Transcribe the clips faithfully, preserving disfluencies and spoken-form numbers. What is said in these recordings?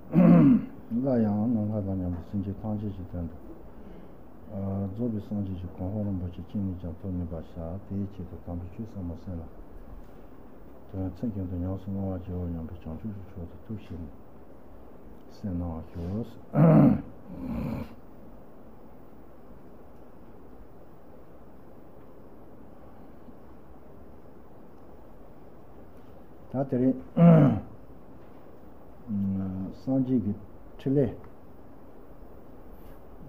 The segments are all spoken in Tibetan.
སླར་ཡང་ནམ་མཁའ་དང་མཉམ་པའི་སེམས་ཅན་ཐམས་ཅད་ཀྱི་དོན་དུ། རྫོགས་པའི་སངས་རྒྱས་ཀྱི་གོ་འཕང་རིན་པོ་ཆེ་ཅི་ནས་ཀྱང་ཐོབ་ནུས་པར་བྱ། དེའི་ཆེད་དུ་དམ་པའི་ཆོས་ཟབ་མོ་གསན་ལ། དོན་ཚིག་རྒྱུན་དུ་ཉམས་སུ་བླང་བར་བགྱིའོ་སྙམ་པའི་བྱང་ཆུབ་ཀྱི་ཕྱོགས་སུ་ཐུགས་ཞེན་ནས་གསན་གནང་བར་ཞུ། ད་དེ་རིང་སངས་རྒྱས་ཀྱི་ཕྲིན་ལས།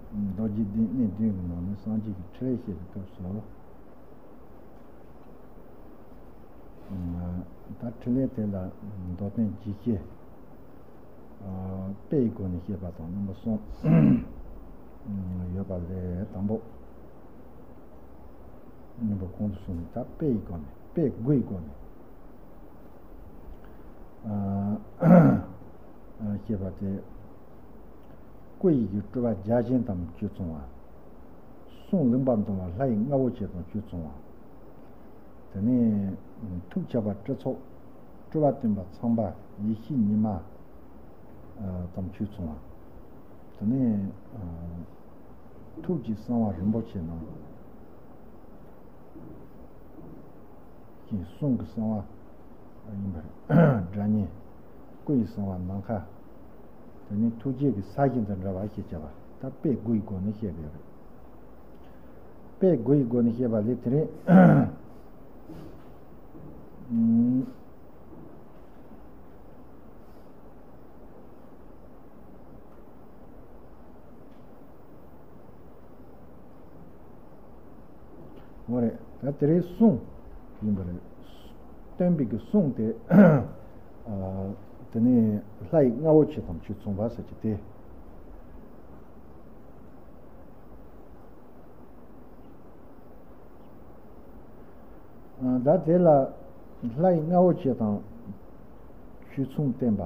མདོ་རྒྱུད་སྡེ་སྣོད་བདུན་གྱི་ནང་ནས་སངས་རྒྱས་ཀྱི་ཕྲིན་ལས་བཤད་པའི་སྐབས་སུ། ད་ཕྲིན་ལས་དེ་ལ་མདོ་དོན་རྒྱས་བཤད། དཔེ་ཡི་སྒོ་ནས་བཤད་པ་དང་རྣམ་པ་གསུམ་ཡོད་པ་ལས། དང་པོ་ཉིན་པ་གོང་དུ་སོང་ནས། ད་དཔེ་ཡི་སྒོ་ནས། དཔེ་དགུ་ཡི་སྒོ་ནས་བཤད་པ་སྟེ། སྐུ་ཡི་གི་སྤྲུལ་པ་བརྒྱ་བྱིན་དང་ཆོས་མཚུངས་པ། གསུང་ལུང་པ་འདོན་པ་ལྷ་ཡི་རྔ་བོ་ཆེ་དང་ཆོས་མཚུངས་པ། དེ་ནས་ཐུགས་ཁྱབ་པ་སྤྲུལ་ཚོགས། སྤྲུལ་པ་སྟོན་པ་ཚངས་པ་ཡེ་ཤེས་ཉི་མ་དང་ཆོས་མཚུངས་པ། དེ་ནས་ཐུགས་ཀྱི་གསང་བ་རིན་པོ་ཆེ་ནང་བཞིན། གསུང་གི་གསང་བ་ཡིན་པར་སྒྲ་སྙན། སྐུ་ཡི་གསང་བ་ནམ་མཁའ། དེ་ནས་ཐུགས་རྗེ་གི་ས་གཞི་དང་འདྲ་བ་ཞེས་བྱ་བ། ད་དཔེ་དགུ་ཡི་སྒོ་ནས་བཤད་པ་རེད། དཔེ་དགུ་ཡི་སྒོ་ནས་བཤད་པ་ལས་དེ་རིང་། འོ་རེད། ད་དེ་རིང་གསུང་ཡིན་པ་རེད། སྟོན་པའི་གི་གསུང་དེ། དེ་ནས་ལྷ་ཡི་རྔ་བོ་ཆེ་དང་ཆོས་མཚུངས་པ་ཟེར་གྱི་དེ། ད་དེ་ལ་ལྷ་ཡི་རྔ་བོ་ཆེ་དང་ཆོས་མཚུངས་བསྟན་པ།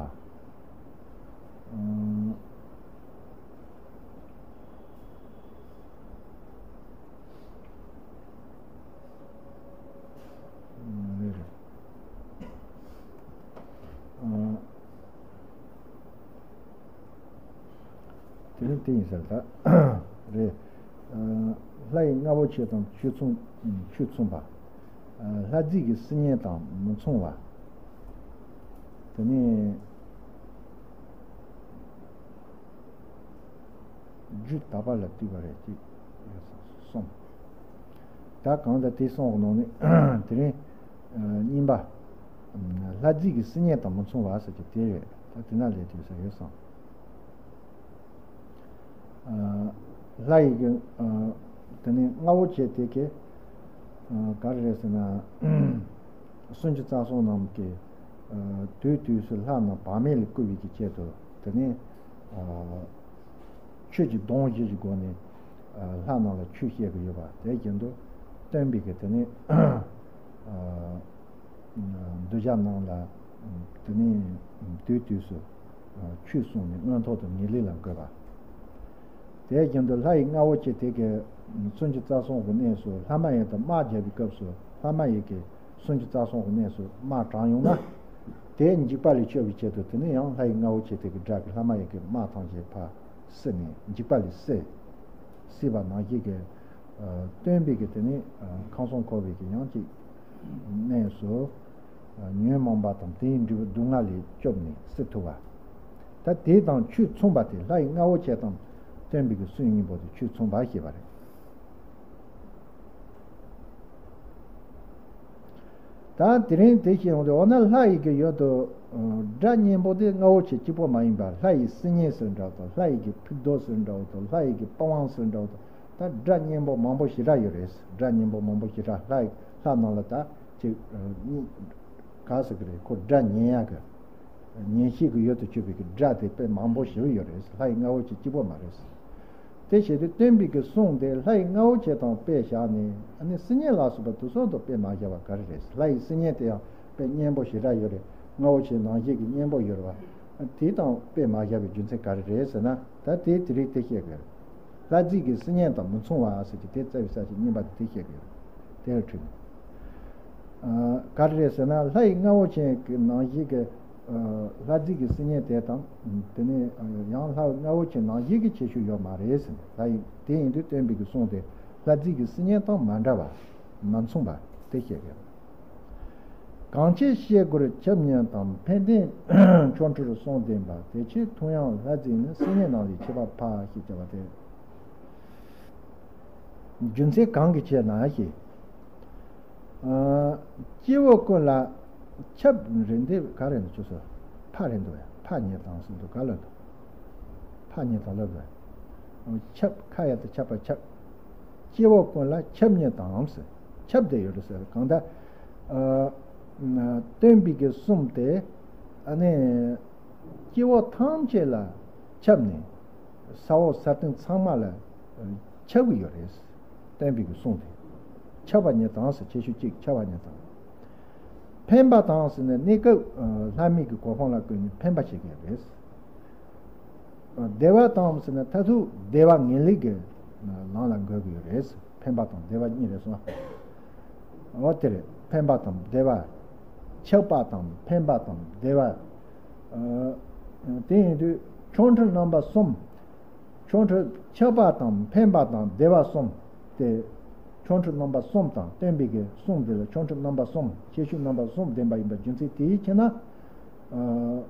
རེད་རེད། དེ་ནི་དེ་ཡིན་ཟེར་ད། རེད། ལྷ་ཡི་རྔ་བོ་ཆེ་དང་ཆོས་མཚུངས། ཆོས་མཚུངས་པ། ལྷ་རྫས་ཀྱི་སིལ་སྙན་དང་མི་མཚུངས་པ། དེ་ནས་རྒྱུད་དག་པ་ལ་བཏུས་པ་རེད། གཅིག་གསུམ། ད་གང་ལྟར་དེ་གསུང་གི་ནང་ནས་དེ་རིང་གཉིས་པ། ལྷ་རྫས་ཀྱི་སིལ་སྙན་དང་མི་མཚུངས་པ་ཟེར་གྱི་དེ་རེད། ད་དེ་ན་ལས་དུས་ས་ཡོད་སོང་། ལྷ་ཡི་གི། དེ་ནས་རྔ་བོ་ཆེ་དེ་གི། ག་རེ་རེད་ཟེར་ན། སུམ་ཅུ་རྩ་གསུམ་རྣམས་ཀྱི། དུས་དུས་སུ་ལྷ་རྣམས་བག་མེད་ལ་བསྐུལ་བའི་གི་ཆེད་དུ། དེ་ནས་ཆོས་ཀྱི་སྡོམ་བཞི་གི་སྒོ་ནས་ལྷ་རྣམས་ལ་ཆོས་བཤད་གི་ཡོད་པ། དེ་བཞིན་དུ་སྟོན་པའི་གི་དེ་ནས། གདུལ་བྱ་རྣམས་ལ་དེ་ནས་དུས་དུས་སུ་ཆོས་གསུངས་ནས་མངོན་མཐོ་དང་ངེས་ལེགས་ལ་འགོད་པ། དེ་བཞིན་དུ་ལྷ་ཡི་རྔ་བོ་ཆེ་དེ་གའི་སུམ་ཅུ་རྩ་གསུམ་གྱི་གནས་སུ་ལྷ་མ་ཡིན་དང་དམག་རྒྱག་པའི་སྐབས་སུ། ལྷ་མ་ཡིན་གྱི་སུམ་ཅུ་རྩ་གསུམ་གྱི་གནས་སུ་དམག་དྲངས་ཡོང་ན། དེ་འཇིགས་པ་ལས་སྐྱོབ་པའི་ཆེད་དུ། དེ་ནས་ཡང་ལྷ་ཡི་རྔ་བོ་ཆེ་དེ་གི་སྒྲ་གིས་ལྷ་མ་ཡིན་གྱི་དམག་ཐམས་ཅད་ཕར་བསད་ནས་འཇིགས་པ་ལས་བསད། བསད་པ་ནང་བཞིན་གྱི། སྟོན་པའི་གི་དེ་ནས་ཁམས་གསུམ་འཁོར་བའི་གི་ཡང་ཅིག་གནས་སུ། ཉོན་མོངས་པ་དང་དེའི་འབྲས་བུ་སྡུག་བསྔལ་ལས་སྐྱོབ་ནས་བསད་ཐུབ་པ། ད་དེ་དང་ཆོས་མཚུངས་པ་དེ། ལྷ་ཡི་རྔ་བོ་ཆེ་དང་སྟོན་པའི་གི་གསུང་སྙིང་པོ་དེ་ཆོས་མཚུངས་པ་ཞེས་པ་རེད། ད་དེ་རིང་དེ་བཤད་ཡོང་དུས། འོ་ན་ལྷ་ཡི་གི་ཡོད་དོ། སྒྲ་སྙན་པོ་དེ་རྔ་བོ་ཆེ་གཅིག་པོ་མ་ཡིན་པར། ལྷ་ཡི་སིལ་སྙན་ཟེར་འདྲ་བོ་དང་། ལྷ་ཡི་གི་ཕུད་རྡོག་ཟེར་འདྲ་བོ་དང་། ལྷ་ཡི་གི་པི་ཝང་ཟེར་འདྲ་བོ་དང་། ད་སྒྲ་སྙན་པོ་མང་པོ་ཞེ་དྲག་ཡོད་རེད། སྒྲ་སྙན་པོ་མང་པོ་ཞེ་དྲག་ལྷ་ཡི། ལྷ་རྣམས་ལ་ད་ཅིག་ག་ཟེར་གི་རེད། ཁོ་སྒྲ་ཉན་ཡག་གི། ཉན་ཤེས་ཀྱི་ཡུལ་དུ་གྱུར་པའི་གི་སྒྲ་དེ་དཔེ་མང་པོ་ཞེ་པོ་ཡོད་རེད། ལྷ་ཡི་རྔ་བོ་ཆེ་གཅིག་པོ་མ་རེད། དེ་བྱས་ཏེ་སྟོན་པའི་གི་གསུང་དེ་ལྷ་ཡི་རྔ་བོ་ཆེ་དང་དཔེ་བཞག་ནས། ཨ་ནི་སིལ་སྙན་ལ་སོགས་པ་དེ་ཚོ་དང་དཔེ་མ་བཞག་པ་ག་རེ་རེད། ལྷ་ཡི་སིལ་སྙན་དེ་ཡང་དཔེ་སྙན་པོ་ཞེ་དྲག་ཡོད་རེད། རྔ་བོ་ཆེ་ནང་བཞིན་གྱི་སྙན་པོ་ཡོད་རེད་བ། དེ་དང་དཔེ་མ་བཞག་པའི་རྒྱུ་མཚན་ག་རེ་རེད་ཟེར་ན། ད་དེ་དེ་རིང་དེ་བཤད་དགོས་རེད། ལྷ་རྫས་ཀྱི་སིལ་སྙན་དང་མི་མཚུངས་པ་ཟེར་གྱི་དེ་རྩ་བའི་ས་བཅད་གཉིས་པ་དེ་དེ་བཤད་དགོས་རེད། དེ་ལ་འཁྲིལ་ནས། ག་རེ་རེད་ཟེར་ན། ལྷ་ཡི་རྔ་བོ་ཆེ་གི་ནང་བཞིན་གྱི་ ལྷ་རྫས་ཀྱི་སིལ་སྙན་དེ་དང་། དེ་ནས་ཡང་ལྷ་ལྔ་བོ་ཆེ་ནང་བཞིན་གྱི་ཁྱད་ཆོས་ཡོད་མ་རེད་ཟེར། ལྷ་ཡི་དེ་ཡིན་དུས་སྟོན་པའི་གི་གསུང་དེ་ལྷ་རྫས་ཀྱི་སིལ་སྙན་དང་མ་འདྲ་བ། མ་མཚུངས་པ་དེ་བཤད་ཀྱི་ཡོད། གང་ཕྱིར་བཤད་དགོས་ཁྱབ་སྙན་དང་། ཕན་བདེ་ཆོ་འཕྲུལ་གསུམ་ལྡན་པ། དེ་ཕྱིར་མཐོང་ཡང་ལྷ་རྫས་ནི། སིལ་སྙན་ནང་ལས་ཁྱད་པར་འཕགས་ཞེས་བྱ་བ་སྟེ། རྒྱུ་མཚན་གང་གི་ཕྱིར་ན་ཞེས། ཨ། སྐྱེ་བོ་ཀུན་ལ་ཁྱབ་རེད། འདི་ག་རེད་འདུག་ཁྱོད་ཚོ། ཕ་རེད་འདུག་ཡ། ཕ་ཉེ་དང་ཟེར་འདུག་ག་ལ་འདུག་ཕ་ཉེ་དང་ལབ་འདུག་ཁྱབ། ཁ་ཡ་དང་ཁྱབ་པ་ཁྱབ། སྐྱེ་བོ་ཀུན་ལ་ཁྱབ་སྙན་དང་ཟེར། ཁྱབ་བསྡད་ཡོད་རེད་ཟེར། གང་ལྟར། ཨ། སྟོན་པའི་གི་གསུང་དེ། ཨ་ནི། སྐྱེ་བོ་ཐམས་ཅད་ལ་ཁྱབ་ནས། ས་འོག་ས་སྟེང་ཚང་མ་ལ་ཁྱབ་ཀྱི་ཡོད་རེད། སྟོན་པའི་གི་གསུང་དེ། ཁྱབ་པ་ཉིད་དང་ཟེར། ཁྱད་ཆོས་གཅིག་ཁྱབ་པ་ཉིད་དང་། ཕན་པ་དང་ཟེར་ནས་གནས་སྐབས་ལྷ་མིའི་གི་གོ་འཕང་ལ་བཀོད་ནས་ཕན་པ་བྱེད་ཀྱི་ཡོད་རེད། བདེ་བ་དང་ཟེར་ནས་མཐར་ཐུག་བདེ་བ་ངེས་ལེགས་ཀྱི་ལམ་ལ་འགོད་ཀྱི་ཡོད་རེད། ཕན་པ་དང་བདེ་བ་གཉིས་རེད་སོང་། འོ་དེ་རེད། ཕན་པ་དང་བདེ་བ། ཁྱབ་པ་དང་ཕན་པ་དང་བདེ་བ། ཨ། དེ་ཡིན་དུས་ཆོ་འཕྲུལ་རྣམ་པ་གསུམ། ཆོ་འཕྲུལ་ཁྱབ་པ་དང་ཕན་པ་དང་བདེ་བ་གསུམ་སྟེ། ཆོ་འཕྲུལ་རྣམ་པ་གསུམ་དང་། སྟོན་པའི་གི་གསུང་འདི་ལ་ཆོ་འཕྲུལ་རྣམ་པ་གསུམ། ཁྱད་ཆོས་རྣམ་པ་གསུམ་ལྡན་པ་ཡིན་པ་རྒྱུ་མཚན་དེའི་ཕྱིར་ན། ཨ།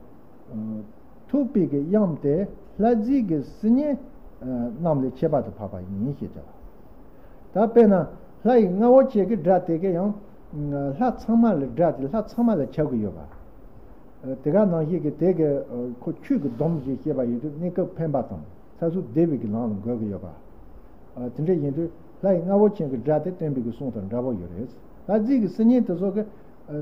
ཨ། ཐུག་པའི་གི་དབྱངས་དེ་ལྷ་རྫས་ཀྱི་སིལ་སྙན་རྣམས་ལས་ཁྱད་པར་དུ་འཕགས་པ་ཡིན་ཞེས་བྱ་བ། ད་དཔེར་ན་ལྷ་ཡི་ལྔ་བོ་ཆེ་གི་སྒྲ་དེ་གི་ཡང་ལྷ་ཚང་མ་ལ། སྒྲ་དེ་ལྷ་ཚང་མ་ལ་ཁྱབ་ཀྱི་ཡོད་པ། དེ་ག་ནང་བཞིན་གྱི་དེ་གི་ཁོ་ཆོས་ཀྱི་སྡོམ་ཞེས་བཤད་པ་ཡིན་དུས་གནས་སྐབས་ཕན་པ་དང་། མཐར་ཐུག་བདེ་བའི་གི་ལམ་ལ་འགོད་ཀྱི་ཡོད་པ། དེ་འདྲ་ཡིན་དུས་ལྷ་ཡི་ལྔ་བོ་ཆེ་གི་སྒྲ་དེ་སྟོན་པའི་གི་གསུང་དང་འདྲ་པོ་ཡོད་རེད། ལྷ་རྫས་ཀྱི་སིལ་སྙན་དེ་ཚོ་གི།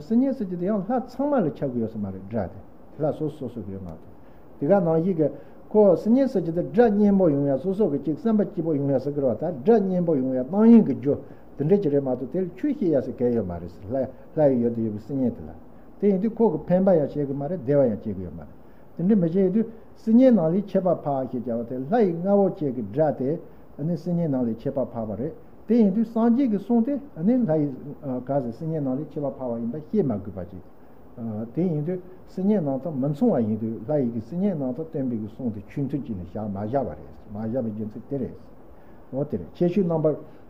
སིལ་སྙན་ཟེར་གྱི་དེ་ཡང་ལྷ་ཚང་མ་ལ་ཁྱབ་ཀྱི་ཡོད་ས་མ་རེད། སྒྲ་དེ་ལྷ་སོ་སོ་སོ་གི་ཡོད་མ་གཏོགས། དེ་ག་ནང་བཞིན་གྱི་ཁོ་སིལ་སྙན་ཟེར་གྱི་དེ་སྒྲ་སྙན་པོ་ཡོང་ཡ། སོ་སོ་གི་ཅིག་སེམས་པ་སྐྱིད་པོ་ཡོང་ཡ་ཟེར་གི་རེད་བ། ད་སྒྲ་སྙན་པོ་ཡོང་ཡ་གཏོང་ཡོང་གི་རྒྱུ་དེ་འདྲ་ཅིག་རེད་མ་གཏོགས། དེ་ལ་ཆོས་བཤད་ཡ་ཟེར་གལ་ཡོད་མ་རེད་ཟེར། ལྷ་ལྷ་ཡི་ཡུལ་དུ་ཡོད་པའི་སིལ་སྙན་དེ་ལ། དེ་ཡིན་དུས་ཁོ་གི་ཕན་པ་ཡང་བྱེད་གི་མ་རེད། བདེ་བ་ཡང་བྱེད་གི་ཡོད་མ་རེད། དེ་འདྲ་མི་བྱེད་དུས་སིལ་སྙན་ནང་ལས་ཁྱད་པར་འཕགས་ཞེས་བྱ་བ་དེ་ལྷ་ཡི་ལྔ་བོ་ཆེ་གི་སྒྲ་དེ་ནི་སིལ་སྙན་ནང་ལས་ཁྱད་པར་འཕགས་པ་རེད། དེ་ཡིན་དུས་སངས་རྒྱས་ཀྱི་གསུང་དེ་ནི་ལྷ་ཡི་ག་ཟེར་སིལ་སྙན་ནང་ལས་ཁྱད་པར་འཕགས་པ་ཡིན་པ་བཤད་མ་དགོས་པ་ཅིག་དེ་ཡིན་དུས་སིལ་སྙན་ནང་དང་མི་མཚུངས་པ་ཡིན་དུས་ལྷ་ཡི་གི་སིལ་སྙན་ནང་དང་སྟོན་པའི་གི་གསུང་དེ་ཆོས་མཐུན་གྱིས་ནི་བཞག་མ་བཞག་པ་རེད། མ་བཞག་པའི་རྒྱུ་མཚན་དེ་རེད། འོ་དེ་རེད། ཁྱད་ཆོས་རྣམ་པ་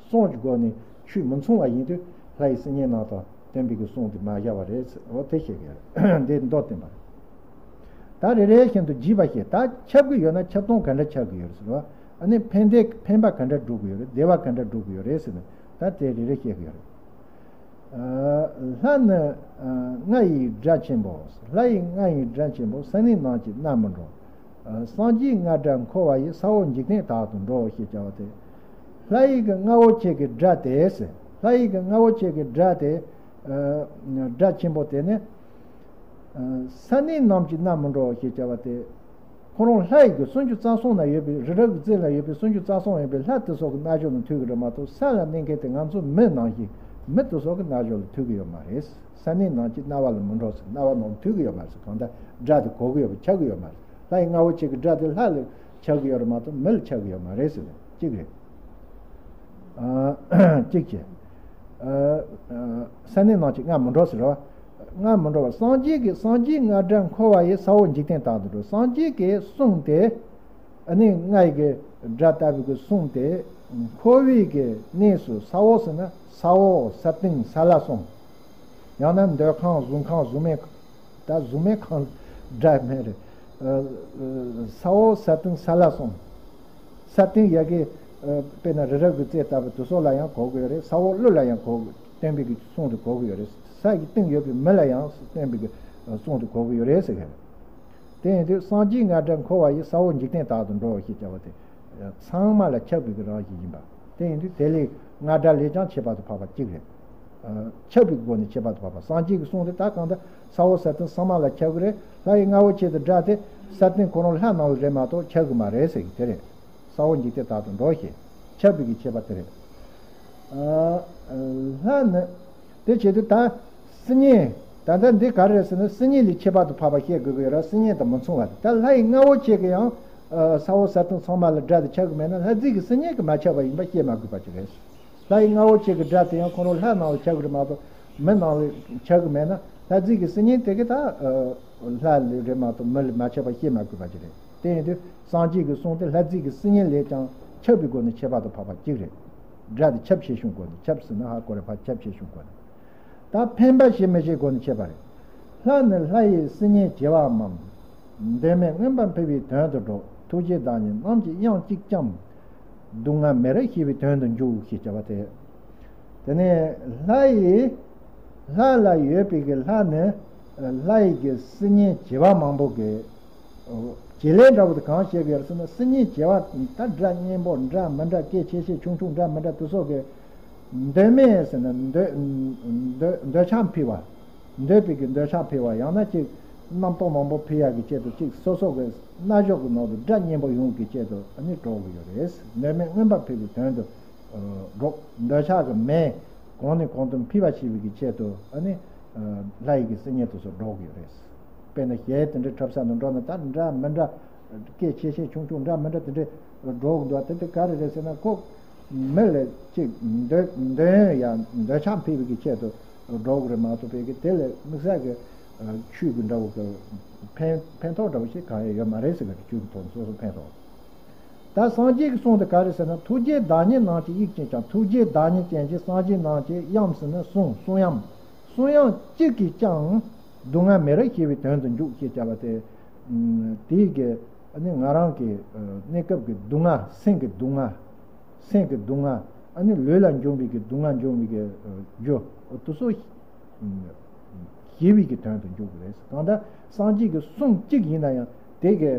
གསུམ་གྱི་སྒོ་ནས་ཆོས་མི་མཚུངས་པ་ཡིན་དུས་ལྷ་ཡི་སིལ་སྙན་ནང་དང་སྟོན་པའི་གི་གསུང་དེ་མ་བཞག་པ་རེད། འོ་དེ་བཤད་ཀྱི་རེད། འདི་མདོར་བསྟན་པ་རེད། ད་རེ་རེ་བཞིན་དུ་རྒྱས་པ་བཤད། ད་ཁྱབ་ཀྱི་ཡོད་ན་ཁྱབ་སྟངས་ག་འདྲ་ཁྱབ་ཀྱི་ཡོད་རེད་ཟེར་བ། ཨ་ནི་ཕན་བདེ་ཕན་པ་ག་འདྲ་སྒྲུབ་ཀྱི་ཡོད་རེད། བདེ་བ་ག་འདྲ་སྒྲུབ་ཀྱི་ཡོད་རེད་ཟེར་ནས་ད་དེ་རེ་རེ་བཤད་ཀྱི་ཡོད་རེད། ལྷ་ནི་ལྔ་ཡི་སྒྲ་ཆེན་པོ། ལྷ་ཡི་ལྔ་ཡི་སྒྲ་ཆེན་པོ། ས་གནས་རྣམས་ཀྱི་རྣ་མི་འགྲོ། སངས་རྒྱས་ལྔ་སྒྲ་འཁོར་བ་ཡི། ས་འོག་འཇིག་རྟེན་དག་ཏུ་འགྲོ་ཞེས་བྱ་བ་སྟེ། ལྷ་ཡི་གི་ལྔ་བོ་ཆེ་གི་སྒྲ་དེ་ཟེར། ལྷ་ཡི་གི་ལྔ་བོ་ཆེ་གི་སྒྲ་དེ། སྒྲ་ཆེན་པོ་དེ་ནི། ས་གནས་རྣམས་ཀྱི་རྣ་མི་འགྲོ་ཞེས་བྱ་བ་སྟེ། ཁོ་རང་ལྷ་ཡི་གི་སུམ་ཅུ་རྩ་གསུམ་ན་ཡོད་པའི། རི་རབ་ཀྱི་རྩེ་ལ་ཡོད་པའི་སུམ་ཅུ་རྩ་གསུམ་ཡོད་པའི་ལྷ་དེ་ཚོ་གི་རྣ་ཅོག་ལ་ཐོས་ཀྱི་རེད་མ་གཏོགས། ས་ལ་གནས་མཁན་དེ་ང་ཚོ་མི་ནང་བཞིན་མི་དེ་ཚོ་གི་རྣ་ཅོག་ལ་ཐོས་ཀྱི་ཡོད་མ་རེད། ས་གནས་རྣམས་ཀྱི་རྣ་བ་ལ་མི་འགྲོ་ཟེར། རྣ་བ་ནང་ལ་ཐོས་ཀྱི་ཡོད་མ་རེད་ཟེར། གང་ལྟར་སྒྲ་དེ་གོ་གི་ཡོད་པ་ཁྱབ་ཀྱི་ཡོད་མ་རེད། ལྷ་ཡི་ལྔ་བོ་ཆེ་གི་སྒྲ་དེ་ལྷ་ལ་ཁྱབ་ཀྱི་ཡོད་རེད་མ་གཏོགས་མི་ལ་ཁྱབ་ཀྱི་ཡོད་མ་རེད་ཟེར་ནས་གཅིག་རེད། གཅིག་བྱས། ས་གནས་རྣམས་ཀྱི་རྣ་མི་འགྲོ་ཟེར་བ། རྣ་མི་འགྲོ་བ། སངས་རྒྱས་ཀྱི། སངས་རྒྱས་ལྔ་སྒྲ་འཁོར་བ་ཡི། ས་འོག་འཇིག་རྟེན་དག་ཏུ་འགྲོ། སངས་རྒྱས་ཀྱི་གསུང་དེ་ཨ་ནི་ལྔ་ཡི་གི་སྒྲ་ལྟ་བུའི་གི་གསུང་དེ་འཁོར་བའི་གི་གནས་སུ། ས་འོག་ཟེར་ན་ས་འོག་ས་སྟེང་ས་བླ་གསུམ། ཡང་ན་འདོད་ཁམས་གཟུགས་ཁམས་གཟུགས་མེད། ད་གཟུགས་མེད་ཁམས་སྒྲ་མེད་རེད། ས་འོག་ས་སྟེང་ས་བླ་གསུམ། ས་སྟེང་ཡ་གི། དཔེར་ན་རི་རབ་ཀྱི་རྩེ་ལྟ་བུ་དེ་ཚོ་ལ་ཡང་གོ་གི་ཡོད་རེད། ས་འོག་ཀླུ་ལ་ཡང་གོ། སྟོན་པའི་གི་གསུང་དུ་གོ་གི་ཡོད་རེད། ས་ཡི་སྟེང་ཡོད་པའི་མི་ལ་ཡང་སྟོན་པའི་གི་གསུང་དུ་གོ་གི་ཡོད་རེད་ཟེར་གི་རེད། དེ་ཡིན་དུས་སངས་རྒྱས་ལྔ་སྒྲ་འཁོར་བ་ཡི། ས་འོག་འཇིག་རྟེན་དག་ཏུ་འགྲོ་ཞེས་བྱ་བ་དེ། ཚང་མ་ལ་ཁྱབ་པའི་གི་རང་བཞིན་ཡིན་པ། དེ་ཡིན་དུས་དེ་ལས་ལྔ་སྒྲ་ལས་ཀྱང་ཁྱད་པར་དུ་འཕགས་པ་གཅིག་རེད། ཁྱབ་པའི་སྒོ་ནས་ཁྱད་པར་དུ་འཕགས་པ། སངས་རྒྱས་ཀྱི་གསུང་དེ་ད་གང་ལྟར་ས་འོག་ས་སྟེང་ཚང་མ་ལ་ཁྱབ་ཀྱི་རེད། ལྷ་ཡི་ལྔ་བོ་ཆེ་དེ་སྒྲ་དེ་ས་སྟེང་ཁོ་རང་ལྷ་ནང་ལ་རེད་མ་གཏོགས་ཁྱབ་ཀྱི་མ་རེད་ཟེར་གི་དེ་རེད། ས་འོག་འཇིག་རྟེན་དག་ཏུ་འགྲོ་ཞེས་ཁྱབ་པའི་གི་ཁྱད་པར་དེ་རེད། ལྷ་ནི། དེ་བྱེད་དུས་ད་སིལ་སྙན། ད་ལྟ་འདི་ག་རེ་རེད་ཟེར་ན་སིལ་སྙན་ལས་ཁྱད་པར་དུ་འཕགས་པ་བཤད་དགོས་ཀྱི་ཡོད་ར། སིལ་སྙན་དང་མི་མཚུངས་པ་རེད། ད་ལྷ་ཡི་ལྔ་བོ་ཆེ་གི་ཡང་ས་འོག་ས་སྟེང་ཚང་མ་ལ་སྒྲ་དེ་ཁྱབ་ཀྱི་མེད་ན་ལྷ་རྫས་ཀྱི་སིལ་སྙན་གྱིས་མ་ཁྱབ་པ་ཡིན་པ་བཤད་མ་དགོས་པ་ཅིག་རེད། ལྷ་ཡི་ལྔ་བོ་ཆེ་གི་སྒྲ་དེ་ཡང་ཁོ་རང་ལྷ་ནང་ལ་ཁྱབ་ཀྱི་རེད་མ་གཏོགས་མི་ནང་ལ་ཁྱབ་ཀྱི་མེད་ན་ལྷ་རྫས་ཀྱི་སིལ་སྙན་དེ་གི་ད་ ལྷ་ལས་རེད་མ་གཏོགས་མི་ལས་མ་ཁྱབ་པ་ཤེས་མ་དགོས་པ་ཅིག་རེད། དེ་ཡིན་དུས་སངས་རྒྱས་ཀྱི་གསུང་དེ་ལྷ་རྫས་ཀྱི་སིལ་སྙན་ལས་ཀྱང་ཁྱབ་པའི་སྒོ་ནས་ཁྱད་པར་དུ་འཕགས་པ་གཅིག་རེད། སྒྲ་དེ་ཁྱབ་ཆེ་ཆུང་སྒོ་ནས། ཁྱབ་ཟེར་ན་ཧ་གོ་རེད་པ། ཁྱབ་ཆེ་ཆུང་སྒོ་ནས། ད་འཕེན་པ་ཞེས་མི་བྱའི་སྒོ་ནས་ཁྱད་པར་རེད། ལྷ་ནི་ལྷ་ཡི་སིལ་སྙན་བྱེ་བ་མམ། མདོ་མེད་མངོན་པར་འཕེལ་བའི་དོན་དུ་སྒྲོག། ཐུགས་རྗེའི་བདག་ཉིད་རྣམས་ཀྱི་དབྱངས་གཅིག་ཀྱང་། སྡུག་བསྔལ་མེད་རབ་ཞི་བའི་དོན་དུ་འཇུག་ཞེས་བྱ་བ་སྟེ། དེ་ནས་ལྷ་ཡི། ལྷ་ལ་ཡོད་པའི་གི་ལྷ་ནི། ལྷ་ཡི་གི་སིལ་སྙན་བྱེ་བ་མང་པོ་གི། བྱེད་ལས་འདྲ་བོ་དེ་གང་བྱེད་དགོས་ཟེར་ན། སིལ་སྙན་བྱེ་བ་ད་སྒྲ་སྙན་པོ་འདྲ་མི་འདྲ། སྐད་ཆེ་ཆེ་ཆུང་ཆུང་འདྲ་མི་འདྲ་དེ་ཚོ་གི། མདོ་མེད་ཟེར་ན་འདོད། འདོད། འདོད་ཆགས་འཕེལ་བ། འདོད་པའི་གི་འདོད་ཆགས་འཕེལ་བ། ཡང་ན་ཅིག་རྣམ་རྟོག་མང་པོ་འཕེལ་ཡག་གི་ཆེད་དུ། ཅིག་སོ་སོ་གི་རྣ་གཤིས་ཀྱི་ནང་དུ་སྒྲ་སྙན་པོ་ཡོང་གི་ཆེད་དུ་ཨ་ནི་སྒྲོག་གི་ཡོད་རེད། མདོ་མེད་མངོན་པར་འཕེལ་བའི་དོན་དུ་སྒྲོག། འདོད་ཆགས་ཀྱི་མེ་གོང་ནས་གོང་དུ་འཕེལ་བ་བྱེད་པའི་གི་ཆེད་དུ་ཨ་ནི་ལྷ་ཡི་གི་སིལ་སྙན་དེ་ཚོ་སྒྲོག་གི་ཡོད་རེད། དཔེར་ན་གཞས་དེ་འདྲའི་འཁྲབ་ས་ནང་འགྲོ་ན། ད་འདྲ་མི་འདྲ། སྐད་ཆེ་ཆེ་ཆུང་ཆུང་འདྲ་མི་འདྲ་དེ་འདྲའི་སྒྲོག་འདུག་དེ་དེ་ག་རེ་རེད་ཟེར་ན། ཁོ་མི་ལ་ཅིག་འདོད། འདོད་ཡང་འདོད་ཆགས་འཕེལ་བའི་གི་ཆེད་དུ་སྒྲོག་གི་རེད་མ་གཏོགས། ཕ་གི་དེ་ལ་དམིགས་བསལ་གྱི་ཆོས་ཀྱི་འདྲ་བོ་གི་ཕན། ཕན་ཐོགས་འདྲ་བོ་ཞིག་གང་ཡང་ཡོད་མ་རེད་ཟེར་གི་རེད། ཆོས་ཀྱི་ཐོག་ནས་སོ་སོ་ཕན་ཐོགས། ད་སངས་རྒྱས་ཀྱི་གསུང་དེ་ག་རེ་ཟེར་ན། ཐུགས་རྗེའི་བདག་ཉིད་རྣམས་ཀྱི་དབྱིངས་གཅིག་ཀྱང་། ཐུགས་རྗེའི་བདག་ཉིད་ཅན་གྱི་སངས་རྒྱས་རྣམས་ཀྱི་དབྱངས་ཟེར་ན་གསུང་། གསུང་དབྱངས། གསུང་དབྱངས་གཅིག་གིས་ཀྱང་སྡུག་བསྔལ་མེད་རབ་ཞི་བའི་དོན་དུ་འཇུག་ཞེས་བྱ་བ་སྟེ། དེའི་གི་ཨ་ནི་ང་རང་གི་གནས་སྐབས་ཀྱི་སྡུག་བསྔལ། སེམས་ཀྱི་སྡུག་བསྔལ། སེམས་ཀྱི་སྡུག་བསྔལ། ཨ་ནི་ལུས་ལ་འབྱུང་བའི་གི་སྡུག་བསྔལ་འབྱུང་བའི་གི་རྒྱུ་དེ་ཚོ་ཞི་བའི་གི་དོན་དུ་འཇུག་གི་རེད། གང་ལྟར་སངས་རྒྱས་ཀྱི་གསུང་གཅིག་ཡིན་ན་ཡང་དེ་གི་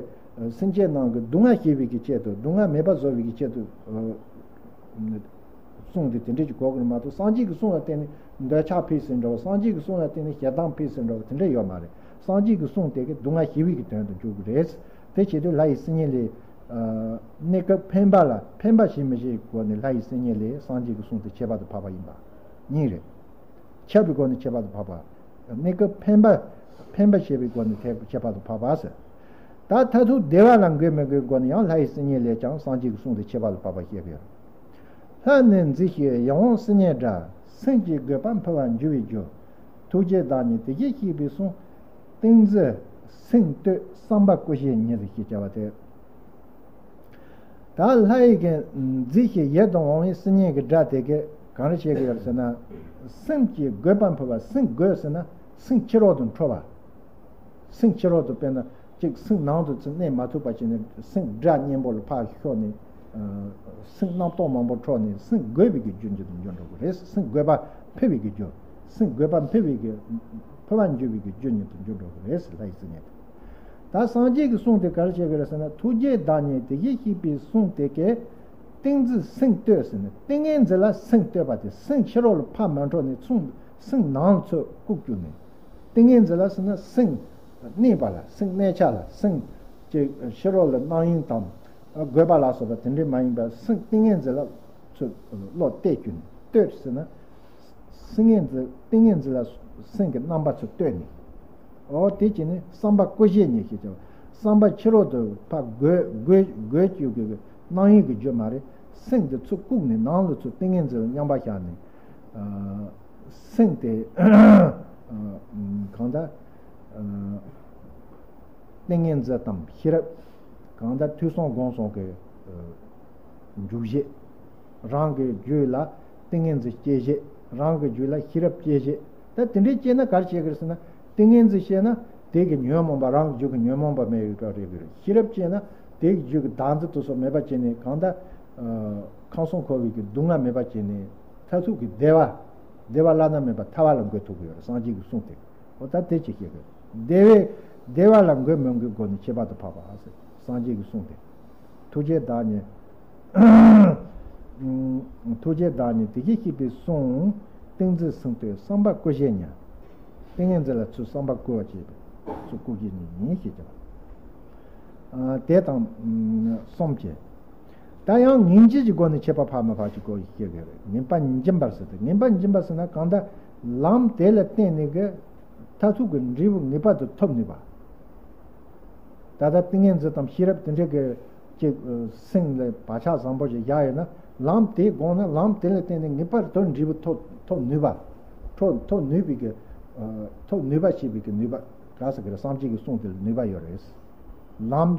སེམས་ཅན་རྣམས་ཀྱི་སྡུག་བསྔལ་ཞི་བའི་གི་ཆེད་དུ། སྡུག་བསྔལ་མེད་པ་བཟོ་བའི་གི་ཆེད་དུ་གསུང་དེ་དེ་འདྲས་ཀྱི་གོ་གི་རེད་མ་གཏོགས། སངས་རྒྱས་ཀྱི་གསུང་ལ་བརྟེན་ནས་འདོད་ཆགས་འཕེལ་ཟེར་འདྲ་བོ། སངས་རྒྱས་ཀྱི་གསུང་ལ་བརྟེན་ནས་ཞེ་སྡང་འཕེལ་ཟེར་འདྲ་བོ་དེ་འདྲས་ཡོད་མ་རེད། སངས་རྒྱས་ཀྱི་གསུང་དེ་གི་སྡུག་བསྔལ་ཞི་བའི་གི་དོན་དུ་འཇུག་གི་རེད། དེ་བྱེད་དུས་ལྷ་ཡི་སིལ་སྙན་ལས། གནས་སྐབས་འཕེན་པ་ལ། འཕེན་པ་ཞེས་མི་བྱའི་སྒོ་ནས་ལྷ་ཡི་སིལ་སྙན་ལས་སངས་རྒྱས་ཀྱི་གསུང་དེ་ཁྱད་པར་དུ་འཕགས་པ་ཡིན་པ་གཉིས་རེད། ཁྱབ་པའི་སྒོ་ནས་ཁྱད་པར་དུ་འཕགས་པ། གནས་སྐབས་འཕེན་པ། འཕེན་པ་ཞེས་པའི་སྒོ་ནས་ཁྱད་པར་དུ་འཕགས་པ་ཟེར། ད་མཐར་ཐུག་བདེ་བ་ལ་འགོད་མི་འགོད་སྒོ་ནས་ཡང་ལྷ་ཡི་སིལ་སྙན་ལས་ཀྱང་སངས་རྒྱས་ཀྱི་གསུང་དེ་ཁྱད་པར་དུ་འཕགས་པ་བཤད་ཀྱི་ཡོད། ལྷ་ནི་མཛེས་ཤིང་ཡིད་འོང་སིལ་སྙན་སྒྲ། སེམས་ཀྱི་དགོས་པ་འཕེལ་བར་འགྱུར་བའི་རྒྱུ། ཐུགས་རྗེའི་བདག་ཉིད་དེ་སྐད་བཤད་པའི་གསུང་། ཏིང་འཛིན་སེམས་གཏོད་བསམ་པ་སྐུ་བཞིའི་ཉིད་ཟེར་ཞེས་བྱ་བ་སྟེ། ད་ལྷ་ཡི་གི་མཛེས་ཤིང་ཡིད་དུ་འོང་བའི་སིལ་སྙན་གྱི་སྒྲ་དེ་གིས་གང་རེ་བྱེད་ཀྱི་ཡོད་ཟེར་ན། སེམས་ཀྱི་དགོས་པ་འཕེལ་བ། སེམས་དགོས་ཟེར་ན་སེམས་ཕྱི་རོལ་དུ་འཕྲོ་བ། སེམས་ཕྱི་རོལ་དུ་དཔེར་ན་ཅིག་སེམས་ནང་དུ་ཚུར་གནས་མ་ཐུབ་པ་བྱས་ནས། སེམས་སྒྲ་སྙན་པོ་ལ་ཕར་ཤོར་ནས། སེམས་རྣམ་རྟོག་མང་པོ་འཕྲོ་ནས་སེམས་དགོས་པའི་གི་རྒྱུ་ཉིད་དུ་འགྱུར་འགྲོ་གི་རེད། སེམས་དགོས་པ་འཕེལ་བའི་གི་རྒྱུ། སེམས་དགོས་པ་འཕེལ་བའི་གི། འཕེལ་བར་འགྱུར་བའི་གི་རྒྱུ་ཉིད་དུ་འགྱུར་འགྲོ་གི་རེད། ལྷ་ཡི་སིལ་སྙན་དེ། ད་སངས་རྒྱས་ཀྱི་གསུང་དེ་ག་རེ་བྱེད་ཀྱི་རེད་ཟེར་ན། ཐུགས་རྗེའི་བདག་ཉིད་དེ་སྐད་བཤད་པའི་གསུང་དེ་གིས་ཏིང་འཛིན་སེམས་གཏོད་ཟེར་ནས། ཏིང་ངེ་འཛིན་ལ་སེམས་གཏོད་པ་དེ། སེམས་ཕྱི་རོལ་ལ་ཕར་མ་འཕྲོ་ནས་ཚུར་སེམས་ནང་ལ་ཚུར་བཀུག་བཅུག་ནས། ཏིང་ངེ་འཛིན་ལ་ཟེར་ན་སེམས་གནས་པ་ལ། སེམས་གནས་ཆ་ལ། སེམས་ཀྱི་ཕྱི་རོལ་ལ་རྣམ་གཡེང་དང་དགོས་པ་ལ་སོགས་པ་དེ་འདྲའི་མ་ཡིན་པར་སེམས་ཏིང་ངེ་འཛིན་ལ་ཚུར་བློ་གཏད་བཅུག་ནས། གཏོད་ཟེར་ན། སེམས་ངེ་འཛིན། ཏིང་ངེ་འཛིན་ལ་སེམས་ཀྱི་རྣམ་པ་ཚུར་གཏོད་ནས། འོ་དེ་བྱས་ནས་བསམ་པ་སྐུ་བཞིའི་ཉིད་ཞེས་བྱ་བ། བསམ་པ་ཕྱི་རོལ་དུ་ཕར་འགོད། འགོད། འགོད་བཅུག་གི་རྣམ་གཡེང་གི་རྒྱུ་མ་རེད། སེམས་འདི་ཚུར་བཀུག་ནས་ནང་ལ་ཚུར་ཏིང་ངེ་འཛིན་ལ་མཉམ་པར་བཞག་ནས། ཨ། སེམས་དེ་གང་ལྟར། ཨ། ཏིང་ངེ་འཛིན་དང་ཤེས་རབ། གང་ལྟར་ཐོས་བསམ་སྒོམ་གསུམ་གྱི་འཇུག་བྱེད། རང་གི་རྒྱུད་ལ་ཏིང་ངེ་འཛིན་སྐྱེ་བྱེད། རང་གི་རྒྱུད་ལ་ཤེས་རབ་སྐྱེ་བྱེད། ད་དེ་འདྲའི་སྐྱེས་ན་ག་རེ་བྱེད་ཀྱི་རེད་ཟེར་ན། ཏིང་ངེ་འཛིན་སྐྱེས་ན་དེ་གི་ཉོན་མོངས་པ། རང་གི་རྒྱུད་ཀྱི་ཉོན་མོངས་པ་མེད་པ་རེད་ཀྱི་རེད། ཤེས་རབ་སྐྱེས་ན་དེ་གི་རྒྱུད་ཀྱི་བདག་འཛིན་དེ་ཚོ་མེད་པ་བྱས་ནས། གང་ལྟར་ཁམས་གསུམ་འཁོར་བའི་གི་སྡུག་བསྔལ་མེད་པ་བྱས་ནས། མཐར་ཐུག་གི་བདེ་བ། བདེ་བ་བླ་ན་མེད་པ་ཐར་བ་ལ་འགོད་ཐུབ་ཀྱི་ཡོད་རེད། སངས་རྒྱས་ཀྱི་གསུང་དེ། འོ་ད་དེ་ཅིག་བཤད་དགོས། བདེ་བའི། བདེ་བ་ལ་འགོད་མི་འགོད་སྒོ་ནས་ཁྱད་པར་དུ་འཕགས་པ་ཟེར། སངས་རྒྱས་ཀྱི་གསུང་དེ། ཐུགས་རྗེའི་བདག་ཉིད། ཐུགས་རྗེའི་བདག་ཉིད་དེ་སྐད་བཤད་པའི་གསུང་། ཏིང་འཛིན་སེམས་གཏོད་བསམ་པ་སྐུ་བཞིའི་ཉིད། ཏིང་ངེ་འཛིན་ལ་ཚུར་བསམ་པ་བསྐུལ་བ་བྱེད་པའི་ཚུལ་སྐུ་བཞིའི་ཉིད་ཡིན་ཞེས་བྱ་བ། ཨ། དེ་དང་གསུམ་བཅས། ད་ཡང་ངེས་འབྱིན་གྱི་སྒོ་ནས་ཁྱད་པར་འཕགས་མི་འཕགས་ཀྱི་སྐོར་བཤད་དགོས་རེད། ངེས་པ་འབྱིན་པར་ཟེར་ཏེ། ངེས་པ་འབྱིན་པ་ཟེར་ན་གང་ལྟར་ལམ་དེ་ལ་བརྟེན་ནས་ཀྱི་མཐར་ཐུག་གི་འབྲས་བུ་ངེས་པར་དུ་ཐོབ་ནུས་པ། ད་ལྟ་ཏིང་ངེ་འཛིན་དང་ཤེས་རབ་དེ་འདྲ་གི་ཅིག་སེམས་ལ་བག་ཆགས་བཟང་པོ་ཞིག་བཞག་ཡོད་ན། ལམ་དེ་བསྒོམས་ན་ལམ་དེ་ལ་བརྟེན་ནས་ངེས་པར་དུ་འབྲས་བུ་ཐོབ། ཐོབ་ནུས་པ། ཐོབ། ཐོབ་ནུས་པའི་གི། ཐོབ་ནུས་པ་ཞེས་པའི་གི་ནུས་པ། ར་ཟེར་གི་རེད། སངས་རྒྱས་ཀྱི་གསུང་དེ་ལ་ནུས་པ་ཡོད་རེད། ལམ།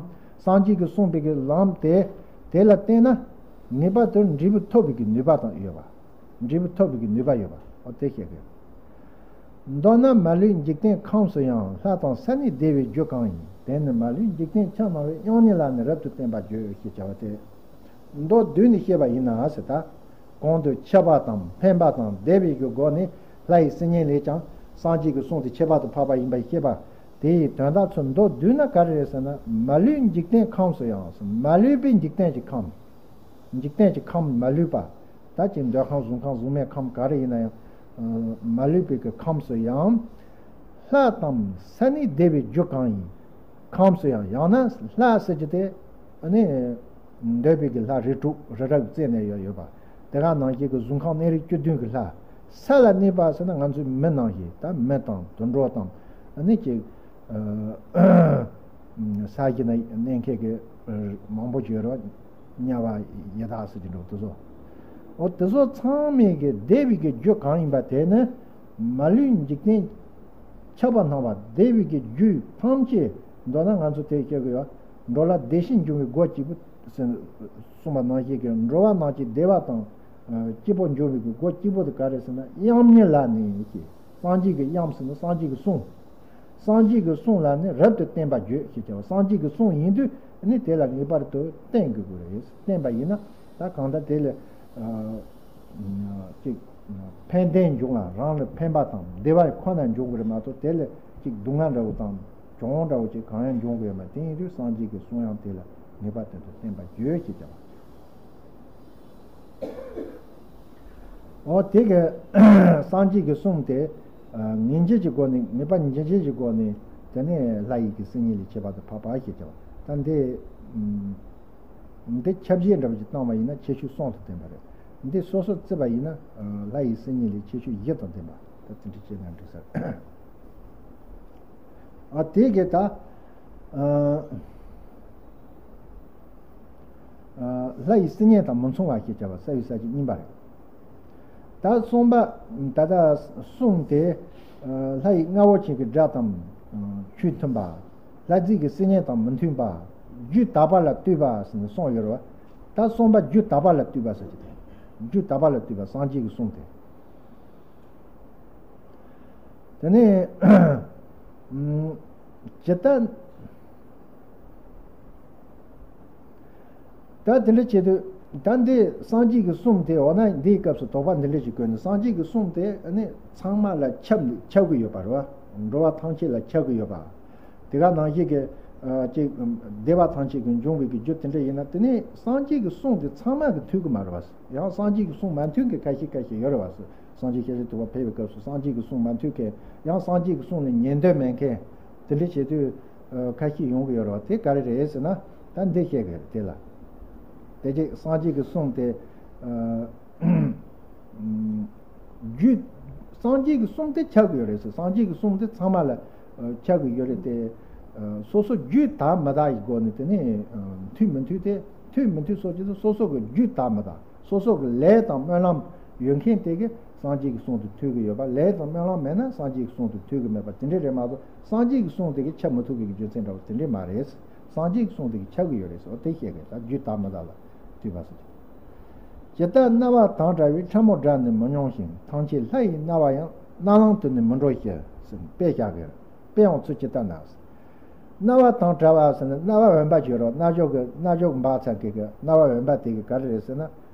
སངས་རྒྱས་ཀྱིས་གསུངས་པའི་གི་ལམ་དེ། དེ་ལ་བརྟེན་ན། ངེས་པར་དུ་འབྲས་བུ་ཐོབ་པའི་གི་ནུས་པ་དང་ཡོད་པ། འབྲས་བུ་ཐོབ་པའི་གི་ནུས་པ་ཡོད་པ། འོ་དེ་བཤད་གི་ཡོད། མདོར་ན་མ་ལུས་འཇིག་རྟེན་ཁམས་སུ་ཡང་། ལྷ་དང་ས་ནི་བདེ་བའི་རྒྱུ་གང་ཡིན། དེ་ནི་མ་ལུས་འཇིག་རྟེན་ཁྱབ་སྣང་བའི། དབྱིངས་ཉིད་ལ་ནི་རབ་ཏུ་བརྟན་པར་བརྗོད། ཞེས་བྱ་བ་སྟེ། མདོར་བསྡུས་ནས་བཤད་པ་ཡིན་ན་ཟེར་ད། གོང་དུ་ཁྱབ་པ་དང་ཕན་པ་དང་བདེ་བའི་གི་སྒོ་ནས་ལྷ་ཡི་སིལ་སྙན་ལས་ཀྱང་སངས་རྒྱས་ཀྱི་གསུང་དེ་ཁྱད་པར་དུ་འཕགས་པ་ཡིན་པ་ཤེས་པ། དེ་ཡི་དོན་དག་ཚུར་མདོར་བསྡུས་ན་ག་རེ་རེད་ཟེར་ན། མ་ལུས་འཇིག་རྟེན་ཁམས་སུ་ཡང་། མ་ལུས་པའི་འཇིག་རྟེན་གྱི་ཁམས། འཇིག་རྟེན་གྱི་ཁམས་མ་ལུས་པ། ད་ཅིག་འདོད་ཁམས་གཟུགས་ཁམས་གཟུགས་མེད་ཁམས་ག་རེ་ཡིན་ན་ཡང་། མ་ལུས་པའི་གི་ཁམས་སུ་ཡང་། ལྷ་དང་ས་ནི་བདེ་བའི་རྒྱུ་གང་ཡིན། ཁམས་སུ་ཡང་། ཡང་ན་ལྷ་ཟེར་རྒྱུ་དེ། ཨ་ནི། འདོད་པའི་གི་ལྷ་རིགས་དྲུག་རི་རབ་ཀྱི་རྩེ་ནས་ཡོད་ཡོད་པ། དེ་ག་ནང་བཞིན་གི་གཟུགས་ཁམས་གནས་རིགས་བཅུ་བདུན་གི་ལྷ། ས་ལ་གནས་པ་ཟེར་ན་ང་ཚོའི་མི་ནང་བཞིན་ད་མི་དང་དུད་འགྲོ་དང་། ཨ་ནི་ཅིག་ས་གཞི་ན་གནས་མཁན་གི་མང་པོ་ཅིག་ཡོད་རེད་བ། དམྱལ་བ་ཡི་དྭགས་ཟེར་གྱི་འགྲོ་དེ་ཚོ། འོ་དེ་ཚོ་ཚང་མས་གི་བདེ་བའི་གི་རྒྱུ་གང་ཡིན་པ་དེ་ནི། མ་ལུས་འཇིག་རྟེན་ཁྱབ་པ་སྣང་བ་བདེ་བའི་གི་རྒྱུ་ཐམས་ཅད། མདོར་ན་ང་ཚོ་དེ་བཤད་གི་ཡོད། འགྲོ་ལ་བདེ་ཞིང་འབྱུང་བའི་སྒོ་གཅིག་པུ་ཟེར་གསུངས་པ་ནང་བཞིན་གྱི་འགྲོ་བ་རྣམས་ཀྱི་བདེ་བ་དང་། ཨ། སྐྱིད་པོ་འབྱུང་བའི་གི་སྒོ་གཅིག་པུ་དེ་ག་རེ་ཟེར་ན། དབྱངས་སྙན་ལ་ནི་ཞེས། སངས་རྒྱས་ཀྱི་དབྱངས་ཟེར་ན་སངས་རྒྱས་ཀྱི་གསུང་། སངས་རྒྱས་ཀྱི་གསུང་ལ་ནི་རབ་ཏུ་བརྟན་པར་བརྗོད་ཅེས་བྱ་བ། སངས་རྒྱས་ཀྱི་གསུང་ཡིན་དུས་ནི་དེ་ལ་ངེས་པར་དུ་བརྟན་དགོས་ཀྱི་རེད། བརྟན་པ་ཡིན་ན་ད་གང་ལྟར་དེ་ལ། ཨ། ཅིག་ཕན་བདེ་འབྱུང་བ། རང་ལ་ཕན་པ་དང་བདེ་བ་ཁོ་ན་འབྱུང་གི་རེད་མ་གཏོགས། དེ་ལ་ཅིག་སྡུག་བསྔལ་འདྲ་བོ་དང་གྱོང་འདྲ་བོ་ཅིག་གང་ཡང་འབྱུང་གི་ཡོད་མ་རེད། དེ་ཡིན་དུས་སངས་རྒྱས་ཀྱི་གསུང་དབྱངས་དེ་ལ་ངེས་པར་དུ་བརྟན་པར་བརྗོད་ཅེས་བྱ་བ། འོ་དེ་གི་སངས་རྒྱས་ཀྱི་གསུང་དེ། ཨ། ངེས་འབྱེད་ཀྱི་སྒོ་ནས། ངེས་པ་ངེས་འབྱེད་ཀྱི་སྒོ་ནས། དེ་ནས་ལྷ་ཡི་གི་སིལ་སྙན་ལས་ཁྱད་པར་དུ་འཕགས་པ་ཞེས་བྱ་བ། ད་འདི། ཨ། འདི་ཁྱབ་བྱེད་འདྲ་བོ་ཅིག་བཏང་བ་ཡིན་ན་ཁྱད་ཆོས་གསུམ་དུ་བསྟན་པ་རེད། འདི་སོ་སོར་བརྩིས་པ་ཡིན་ན། ཨ། ལྷ་ཡི་སིལ་སྙན་ལས་ཁྱད་ཆོས་བཞི་དང་ལྡན་པ། ད་དེ་འདྲ་བྱས་ན་འགྲིག་ས་རེད། ཨ། དེ་གི་ད། ཨ། ཨ། ལྷ་ཡི་སིལ་སྙན་དང་མི་མཚུངས་པ་ཞེས་བྱ་བ་རྩ་བའི་ས་བཅད་གཉིས་པ་རེད། ད་གསུམ་པ། ད་ལྟ་གསུངས་ཏེ། ཨ། ལྷ་ཡི་རྔ་བོ་ཆེ་གི་སྒྲ་དང་། ཨ། ཆོས་མཐུན་པ། ལྷ་རྫས་ཀྱི་སིལ་སྙན་དང་མི་མཐུན་པ། རྒྱུད་དག་པ་ལ་ལྟོས་པ་ཟེར་ནས་གསུངས་ཡོད་རེད་བ། ད་གསུམ་པ་རྒྱུད་དག་པ་ལ་ལྟོས་པ་ཟེར་གྱི་དེ། རྒྱུད་དག་པ་ལ་ལྟོས་པ་སངས་རྒྱས་ཀྱི་གསུང་དེ། དེ་ནས། ཨ། ཇི་ལྟར། ད་དེ་འདྲ་བྱེད་དུས། ད་འདི་སངས་རྒྱས་ཀྱི་གསུང་དེ། འོ་ན་འདིའི་སྐབས་སུ་དོགས་པ་འདི་འདྲ་ཞིག་བཀོད་ནས། སངས་རྒྱས་ཀྱི་གསུང་དེ་ནི་ཚང་མ་ལ་ཁྱབ་ཁྱབ་ཀྱི་ཡོད་པ་རེད་བ། འགྲོ་བ་ཐམས་ཅད་ལ་ཁྱབ་ཀྱི་ཡོད་པ། དེ་ག་ནང་བཞིན་གྱི། ཨ། ཅིག་བདེ་བ་ཐམས་ཅད་ཀྱི་འབྱུང་བའི་གི་རྒྱུ་དེ་འདྲ་ཡིན་ན། དེ་ནི་སངས་རྒྱས་ཀྱི་གསུང་དེ་ཚང་མ་གི་མཐུན་གྱི་མ་རེད་བ། ཡང་སངས་རྒྱས་ཀྱི་གསུང་མ་མཐུན་གྱི་ཁ་ཤས་ཁ་ཤས་ཡོད་རེད་བ། སངས་རྒྱས་ཞལ་བཞུགས་ཐུབ་པ་ཕེབས་པའི་སྐབས་སུ་སངས་རྒྱས་ཀྱི་གསུང་མ་མཐུན་མཁན། ཡང་སངས་རྒྱས་ཀྱི་གསུང་ལ་ཉན་འདོད་མེད་མཁན། དེ་འདྲ་བྱེད་དུས། ཨ། ཁ་ཤས་ཡོང་གི་ཡོད་རེད་བ། དེ་ག་རེ་རེད་ཟེར་ན། ད་འདི་བཤད་གི་རེད་དེ་ལ། དེ་རྗེས་སངས་རྒྱས་ཀྱི་གསུང་དེ། ཨ། རྒྱུད། སངས་རྒྱས་ཀྱི་གསུང་དེ་ཁྱབ་ཀྱི་ཡོད་རེད་ཟེར། སངས་རྒྱས་ཀྱི་གསུང་དེ་ཚང་མ་ལ། ཨ། ཁྱབ་ཀྱི་ཡོད་རེད་དེ། ཨ། སོ་སོ་རྒྱུད་དག་མི་དག་གི་སྒོ་ནས་དེ་ནི། ཨ། མཐུན་མི་མཐུན་དེ། མཐུན་མི་མཐུན་སོགས་ཀྱི་སོ་སོ་གི་རྒྱུད་དག་མི་དག་སོ་སོ་གི་ལས་དང་སྨོན་ལམ་ཡོད་མཁན་དེ་གི་སངས་རྒྱས་ཀྱི་གསུང་དེ་མཐུན་གྱི་ཡོད་པ། ལས་དང་སྨོན་ལམ་མེད་ན་སངས་རྒྱས་ཀྱི་གསུང་དེ་མཐུན་གྱི་མེད་པ་དེ་འདྲ་རེད་མ་གཏོགས། སངས་རྒྱས་ཀྱི་གསུང་དེ་གི་ཁྱབ་མི་ཐུབ་པའི་གི་རྒྱུ་མཚན་འདྲ་བོ་དེ་འདྲ་མ་རེད། སངས་རྒྱས་ཀྱི་གསུང་དེ་གི་ཁྱབ་ཀྱི་ཡོད་རེད་ཟེར་བ་དེ་བཤད་གི་ད། རྒྱུད་དག་མི་དག་ལ་ལྟོས་པ་ཟེར། ཇི་ལྟར་རྣ་བ་དང་བྲལ་བའི་ཕྲ་མོ་སྒྲ་ནི་མི་སྙོམས་ཤིང་། ཐམས་ཅད་ལྷ་ཡི་རྣ་བ་ཡང་། རྣ་ལམ་དུ་ནི་མི་འགྲོ་ཞེས་ཟེར་དཔེ་བཞག་གི་རེད། དཔེ་ཡང་ཚུལ་ཇི་ལྟར་ན། རྣ་བ་དང་བྲལ་བ་ཟེར་ན་རྣ་བ་འོན་པ་བརྗོད་རོགས། རྣ་ཅོག་གི་རྣ་ཅོག་འབག་ཚར་གི་གི་རྣ་བ་འོན་པ་དེ་གི་ག་རེ་རེད་ཟེར་ན།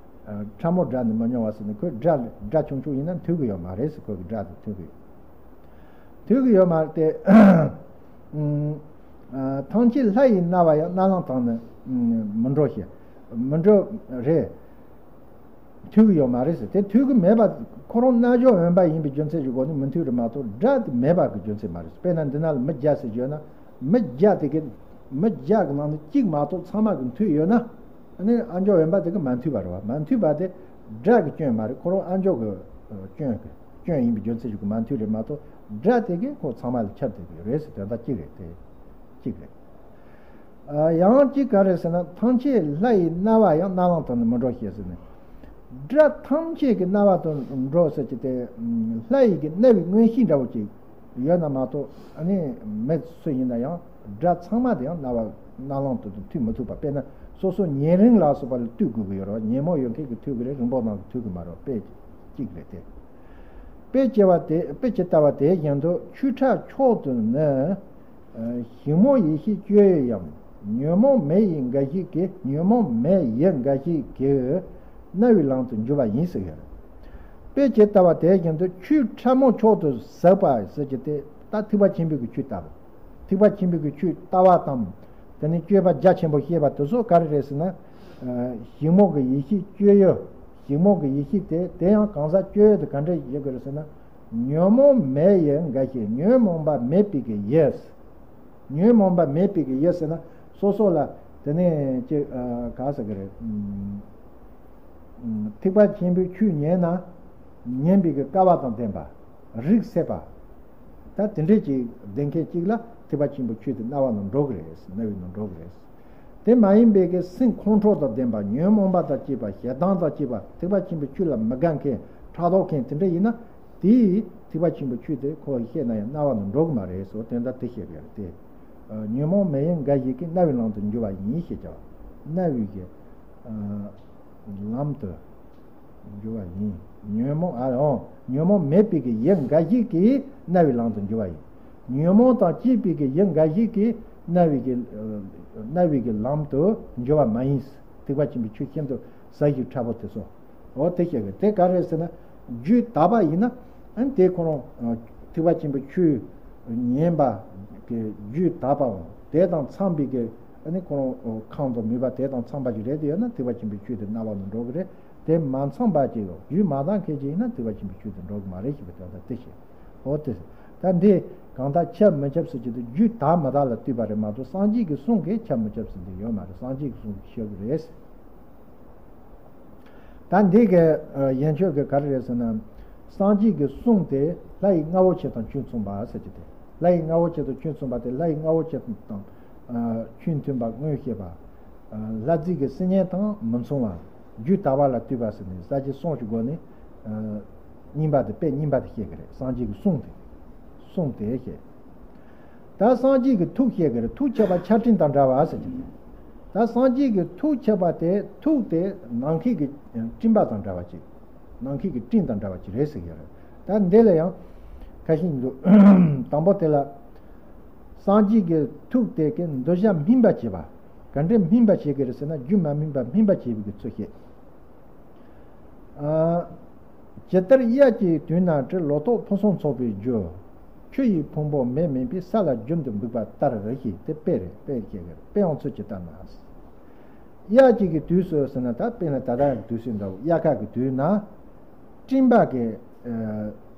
ཨ། ཕྲ་མོ་སྒྲ་ནི་མི་སྙོམས་པ་ཟེར་ནས། ཁོའི་སྒྲ་སྒྲ་ཆུང་ཆུང་ཡིན་ན་མཐུན་གི་ཡོད་མ་རེད་ཟེར། ཁོ་གི་སྒྲ་དེ་མཐུན་གི་ཡོད། མཐུན་གི་ཡོད་མ་རེད་དེ། ཨ། ཐམས་ཅད་ལྷ་ཡི་རྣ་བ་ཡང་། རྣ་ལམ་དུ་ནི་མི་འགྲོ་ཞེས། མི་འགྲོ་རེད། མཐུན་གྱི་ཡོད་མ་རེད་ཟེར། དེ་མཐུན་གྱི་མེད་པ། ཁོ་རང་རྣ་ཅོག་འོན་པ་ཡིན་པའི་རྒྱུ་མཚན་གྱི་སྒོ་ནས་མི་མཐུན་རེད་མ་གཏོགས། སྒྲ་དེ་མེད་པ་གི་རྒྱུ་མཚན་མ་རེད། དཔེར་ན་འདི་ན་ལ་མི་བརྒྱ་ཟེར་གྱི་ཡོད་ན། མི་བརྒྱ་དེ་གི་མི་བརྒྱ་གི་ནང་ནས་གཅིག་མ་གཏོགས་ཚང་མ་གི་མཐུན་ཡོད་ན། ཨ་ནི་ཨ་མཆོག་འོན་པ་དེ་གི་མ་མཐུན་པ་རེད་བ། མ་མཐུན་པ་དེ་སྒྲ་གི་སྐྱོན་མ་རེད། ཁོ་རང་ཨ་མཆོག་གི་སྐྱོན་གི་སྐྱོན་ཡིན་པའི་རྒྱུ་མཚན་གྱི་སྒོ་མ་མཐུན་རེད་མ་གཏོགས། སྒྲ་དེ་གི་ཁོ་ཚང་མ་ལ་ཁྱབ་བསྡད་ཀྱི་རེད་ཟེར། དོན་དག་གཅིག་རེད། དེ་གཅིག་རེད། ཨ། ཡང་གཅིག་ག་རེ་ཟེར་ན། ཐམས་ཅད་ལྷ་ཡི་རྣ་བ་ཡང་། རྣ་ལམ་དུ་ནི་མི་འགྲོ་ཞེས་ཟེར་ནས། སྒྲ་ཐམས་ཅད་ཀྱི་རྣ་བ་དུ་འགྲོ་ཟེར་གྱི་དེ། ལྷ་ཡི་གི་རྣ་བའི་མངོན་ཤེས་འདྲ་བོ་ཅིག་ཡོད་ན་མ་གཏོགས་ཨ་ནི་མི་སུ་ཡིན་ན་ཡང་སྒྲ་ཚང་མ་དེ་ཡང་རྣ་བ་རྣ་ལམ་དུ་མཐུད་མི་ཐུབ་པ། དཔེར་ན་སོ་སོ་ཉན་རིང་ལ་སོགས་པ་ལ་ལྟོས་དགོས་ཀྱི་ཡོད་རེད་བ། ཉན་མོ་ཡོད་མཁན་གྱིས་ཐོས་ཀྱི་རེད། རིང་པོ་ནང་གི་ཐོས་ཀྱི་མ་རེད། དཔེ་གཅིག་རེད་དེ། དཔེ་ཅི་བ་དེ། དཔེ་ཇི་ལྟ་བ་དེ་བཞིན་དུ་ཆོས་ཁྲ་མཆོག་ཏུ་ནི། ཞིང་རྨོ་ཡེ་ཤེས་སྤྱོད་ཡུལ་ཡང་། ཉོན་མོངས་མེ་ཡི་འགའ་ཞིག་གིས། ཉོན་མོངས་མེ་ཡི་འགའ་ཞིག་གིས་རྣ་བའི་ལམ་དུ་འཇུ་བ་ཡིན་ཟེར་ཡོད། དཔེ་ཇི་ལྟ་བ་དེ་བཞིན་དུ་ཆོས་ཁྲ་མོ་མཆོག་ཏུ་ཟབ་པ་ཟེར་གྱི་དེ་ད་ཐེག་པ་ཆེན་པོའི་གི་ཆོས་ལྟ་བུ། ཐེག་པ་ཆེན་པོའི་གི་ཆོས་ལྟ་བ་དང་། དེ་ནི་སྤྱོད་པ་རྒྱ་ཆེན་པོ་ཤེས་པ་དེ་ཚོ་ག་རེ་རེད་ཟེར་ན། ཞིང་རྨོ་གི་ཡེ་ཤེས་སྤྱོད་ཡུལ། ཞིང་རྨོ་གི་ཡེ་ཤེས་དེ་དེ་ཡང་གང་ཟག་སྤྱོད་ཡུལ་དེ་ག་འདྲ་ཡོད་གི་རེད་ཟེར་ན། ཉོན་མོངས་མེ་ཡི་འགའ་ཞིག་ཉོན་མོངས་པ་མེད་པའི་གི་ཡུལ། ཉོན་མོངས་པ་མེད་པའི་གི་ཡུལ་ཟེར་ན་སོ་སོ་ལ་དེ་ནས་ཅི་ག་ཟེར་གི་རེད། ཐེག་པ་ཆེན་པོའི་ཆོས་ཉན་ན་ཉན་པའི་གི་སྐལ་བ་དང་ལྡན་པ། རིགས་སད་པ། ད་དེ་འདྲས་ཅིག་ལྡན་མཁན་ཅིག་ལ་ཐེག་པ་ཆེན་པོའི་ཆོས་དེ་རྣ་བ་ནང་འགྲོ་གི་རེད། རྣ་བའི་ནང་འགྲོ་གི་རེད། དེ་མ་ཡིན་པའི་གི་སེམས་ཁོང་ཁྲོ་དང་ལྡན་པ། ཉོན་མོངས་པ་དང་བཅས་པ། ཞེ་སྡང་དང་བཅས་པ། ཐེག་པ་ཆེན་པོའི་ཆོས་ལ་མི་དགའ་མཁན་ཕྲག་དོག་མཁན་དེ་འདྲ་ཡིན་ན། དེས་ཐེག་པ་ཆེན་པོའི་ཆོས་དེ་ཁོ་བཤད་ན་ཡང་རྣ་བ་ནང་འགྲོ་གི་མ་རེད་ཟེར། དེ་འདྲ་དེ་བཤད་པ་རེད་དེ། ཉོན་མོངས་མེ་ཡི་འགའ་ཞིག་གིས་རྣ་བའི་ལམ་དུ་འཇུ་བ་ཡིན་ཞེས་བྱ་བ། རྣ་བའི་གི་ལམ་དུ་འགྱུར་བ་ཡིན། ཉོན་མོངས་ཨ་ཨོ། ཉོན་མོངས་མེད་པའི་གི་ཡུལ་འགའ་ཞིག་གིས་རྣ་བའི་ལམ་དུ་འགྱུར་བ་ཡིན། ཉོན་མོངས་དང་བཅས་པའི་གི་ཡུལ་འགའ་ཞིག་གིས་རྣ་བའི་གི་རྣ་བའི་གི་ལམ་དུ་འགྱུར་བ་མ་ཡིན། ཐེག་པ་ཆེན་པོའི་ཆོས་ཤིན་ཏུ་ཟབ་ཞིང་ཕྲ་བོ་དེ་ཚོ། འོ་དེ་བཤད་གི་དེ་ག་རེད་ཟེར་ན། རྒྱུད་དག་པ་ཡིན་ན་ཨ་ནི་དེ་ཁོ་རང་ཐེག་པ་ཆེན་པོའི་ཆོས་ཉན་པ་གི་རྒྱུད་དག་པའམ་དེ་དང་འཚམས་པའི་གི་ཨ་ནི་ཁོ་རང་ཁམས་དང་ནུས་པ་དེ་དང་འཚམས་པ་ཞིག་རེད། དེ་ཡོད་ན་ཐེག་པ་ཆེན་པོའི་ཆོས་དེ་རྣ་བ་ནང་འགྲོ་གི་རེད། དེ་མ་འཚམས་པ་ཅིག་ཡོད་རྒྱུད་མ་དག་མཁན་ཅིག་ཡིན་ན་ཐེག་པ་ཆེན་པོའི་ཆོས་དེ་འགྲོ་གི་མ་རེད་ཞེས་པའི་དོན་དག་དེ་བཤད། འོ་དེ་ད་འདི་གང་ལྟར་ཁྱབ་མི་ཁྱབ་ཟེར་གྱི་འདུག་རྒྱུད་དག་མི་དག་ལ་ལྟོས་པ་རེད་མ་གཏོགས་སངས་རྒྱས་ཀྱི་གསུང་གིས་ཁྱབ་མི་ཁྱབ་ཟེར་འདི་ཡོད་མ་རེད། སངས་རྒྱས་ཀྱི་གསུང་གིས་ཁྱབ་ཀྱི་རེད། ད་འདི་གི་ཡན་ཆོད་ཀྱི་ག་རེ་རེད་ཟེར་ན། སངས་རྒྱས་ཀྱི་གསུང་དེ་ལྷ་ཡི་རྔ་བོ་ཆེ་དང་ཁྱོད་མཚུངས་པ་ཟེར་གྱི་དེ། ལྷ་ཡི་རྔ་བོ་ཆེ་དང་ཁྱོད་མཚུངས་པ་དེ་ལྷ་ཡི་རྔ་བོ་ཆེ་དང་ཁྱོད་མཐུན་པ་མངོན་ཤེས་པ། ལྷ་རྫས་ཀྱི་སིལ་སྙན་དང་མི་མཚུངས་པ། རྒྱུད་དག་པ་ལ་ལྟོས་པ་ཟེར་ནས་ས་བཅད་གསུམ་གྱི་སྒོ་ནས་རྙིང་པ་དེ་དཔེ་རྙིང་པ་དེ་བཤད་ཀྱི་རེད། སངས་རྒྱས་ཀྱི་གསུང་དེ། གསུང་དེ་བཤད། ད་སངས་རྒྱས་ཀྱི་ཐུགས་བཤད་ཀྱི་རེད། ཐུགས་ཁྱབ་པ་ཆར་སྤྲིན་དང་འདྲ་བ་ཟེར་གྱི་རེད། ད་སངས་རྒྱས་ཀྱི་ཐུགས་ཁྱབ་པ་དེ་ཐུགས་དེ་ནམ་མཁའི་གི་སྤྲིན་པ་དང་འདྲ་བ་ཅིག་ནམ་མཁའི་གི་སྤྲིན་དང་འདྲ་བ་ཅིག་རེད་ཟེར་གྱི་རེད། ད་འདི་ལ་ཡང་ཁ་ཤས་འདུག་དང་པོ་དེ་ལ། སངས་རྒྱས་ཀྱི་ཐུགས་དེ་གི་འདུ་བྱེད་སྨིན་པ་བྱེད་པ། ག་འདྲས་སྨིན་པ་བྱེད་ཀྱི་རེད་ཟེར་ན་རྒྱུ་མ་སྨིན་པ་སྨིན་པ་བྱེད་པའི་གི་ཚུལ་བཤད། ཇི་ལྟར་གཡའ་གཅིག་དུས་ན་བྲི། ལོ་ཏོག་ཕུན་སུམ་ཚོགས་པའི་རྒྱུ། ཆུ་ཡི་ཕུང་པོ་མེ་མེད་པས། ས་ལ་རྒྱུན་དུ་འབུད་པ་ལྟར་ཞེས་དེ་དཔེ་རེད། དཔེ་བཤད་ཀྱི་རེད། དཔེ་ཡང་ཚུལ་ཇི་ལྟར་ན། གཡའ་གཅིག་གི་དུས་སུ་ཟེར་ན་ད་དཔེར་ན་ད་ལྟ་དུས་སུ་འདྲ་བོ་དབྱར་ཁ་གི་དུས་ན་སྤྲིན་པ་གི་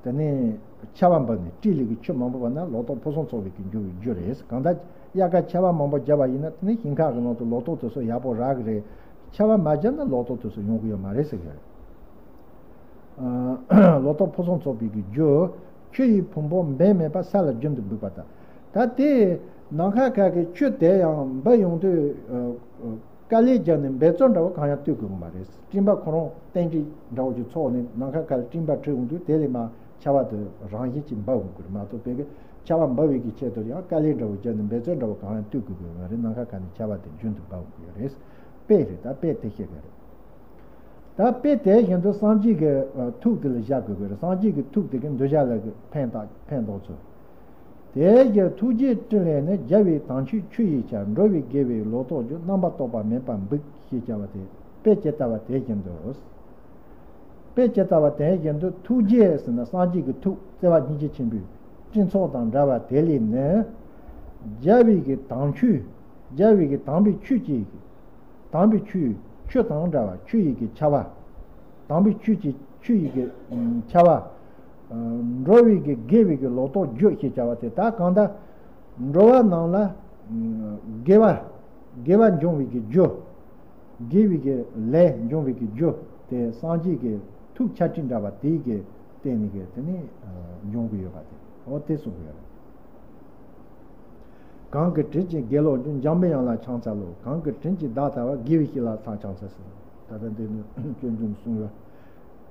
དེ་ནས་ཆར་པ་འབབ་ནས་སྤྲིན་ལས་ཀྱི་ཆུ་མང་པོ་བབས་ན་ལོ་ཏོག་ཕུན་སུམ་ཚོགས་པའི་གི་འགྱུར་བའི་རྒྱུ་རེད། གང་ལྟར་དབྱར་ཁ་ཆར་པ་མང་པོ་བརྒྱབ་པ་ཡིན་ན་དེ་ནས་ཞིང་ཁ་གི་ནང་དུ་ལོ་ཏོག་དེ་ཚོ་ཡག་པོ་རག་གི་རེད། ཆར་པ་མ་བརྒྱབ་ན་ལོ་ཏོག་དེ་ཚོ་ཡོང་གི་ཡོད་མ་རེད་ཟེར་གི་རེད། ལོ་ཏོག་ཕུན་སུམ་ཚོགས་པའི་གི་རྒྱུ། ཆུ་ཡི་ཕུང་པོ་འབབ་མེད་པ། ས་ལ་རྒྱུན་དུ་འབུད་པ་དང་། ད་དེ་ནམ་མཁའ་ཁ་གི་ཆུ་དེ་ཡང་འབབ་ཡོང་དུས་དཀའ་ལས་བརྒྱབ་ནས་འབད་རྩོལ་འདྲ་བོ་གང་ཡང་གཏོང་དགོས་ཀྱི་མ་རེད། སྤྲིན་པ་ཁོ་རང་རྟེན་འབྲེལ་འདྲ་བོ་ཅིག་ཚོགས་ནས་ནམ་མཁའ་ཁ་ལ་སྤྲིན་པ་འཁྲིགས་ཡོང་དུས་དེ་ལས་མར་ཆར་པ་དེ་རང་བཞིན་གྱིས་འབབ་ཡོང་གི་རེད་མ་གཏོགས་བོད་ཀྱི་ཆར་པ་འབབ་པའི་གི་ཆེད་དུ་ཡང་དཀའ་ལས་འདྲ་བོ་བརྒྱབ་ནས་འབད་རྩོལ་འདྲ་བོ་གང་ཡང་གཏོང་དགོས་ཀྱི་མ་རེད། ནམ་མཁའ་ཁ་ནས་ཆར་པ་དེ་རྒྱུན་དུ་འབབ་ཡོང་གི་ཡོད་རེད། དཔེ་རེད། ད་དཔེ་དེ་བཤད་གི་རེད། ད་དཔེ་དེ་བཞིན་དུ་སངས་རྒྱས་ཀྱི་ཐུགས་དེ་ལ་བཞག་དགོས་ཀྱི་རེད། སངས་རྒྱས་ཀྱི་ཐུགས་དེ་གི་འདུ་བྱེད་ལ་གི་ཕན་བཏགས་ཕན་ཐོགས་ཚུལ། དེ་ཡི་ཐུགས་རྗེའི་སྤྲིན་ལས་ནི། རྒྱལ་བའི་དྭངས་ཆུས་ཆུ་ཡི་ཆར། འགྲོ་བའི་དགེ་བའི་ལོ་ཏོག་རྒྱུ། རྣམ་པར་རྟོག་པ་མེད་པར་འབུད། ཞེས་བྱ་བ་དེ་དཔེ་ཇི་ལྟ་བ་དེ་བཞིན་དུ། དཔེ་ཇི་ལྟ་བ་དེ་བཞིན་དུ་ཐུགས་རྗེ་ཟེར་ན་སངས་རྒྱས་ཀྱི་ཐུགས་བརྩེ་བ་སྙིང་རྗེ་ཆེན་པོའི་སྤྲིན་ཚོགས་དང་འདྲ་བ་དེ་ལས་ནི། རྒྱལ་བའི་གི་དྭངས་ཆུས། རྒྱལ་བའི་གི་དྭངས་པའི་ཆུ་གཅིག་དྭངས་པའི་ཆུ། ཆུ་དང་འདྲ་བ་ཆུ་ཡི་གི་ཆར་པ། དྭངས་པའི་ཆུ་གཅིག་ཆུ་ཡི་གི་ཆར་པ། འགྲོ་བའི་གི་དགེ་བའི་གི་ལོ་ཏོག་རྒྱུ་ཞེས་བྱ་བ་དེ་ད་གང་ལྟར་འགྲོ་བ་རྣམས་ལ་དགེ་བ་དགེ་བ་འབྱུང་བའི་གི་རྒྱུ། དགེ་བའི་གི་ལས་འབྱུང་བའི་གི་རྒྱུ་དེ་སངས་རྒྱས་ཀྱི་ཐུགས་ཆར་སྤྲིན་འདྲ་བ་དེའི་གི་སྟེང་ནས་གི་དེ་ནི་འབྱུང་གི་ཡོད་པ་དེ་འོ་དེ་གསུང་གི་ཡོད་རེད། གང་གིས་དྲིན་ཅན་དགེ་སློང་རྒྱུ། འཇམ་པའི་དབྱངས་ལ་ཕྱག་འཚལ་ལོ། གང་གིས་དྲིན་ཅན་བདག་ཐར་བ། དགེ་བའི་བཤེས་ལ་ཕྱག་འཚལ་ཟེར། ད་ལྟ་འདི་ནི་སྐྱོན་བརྗོད་གསུང་ཡོད།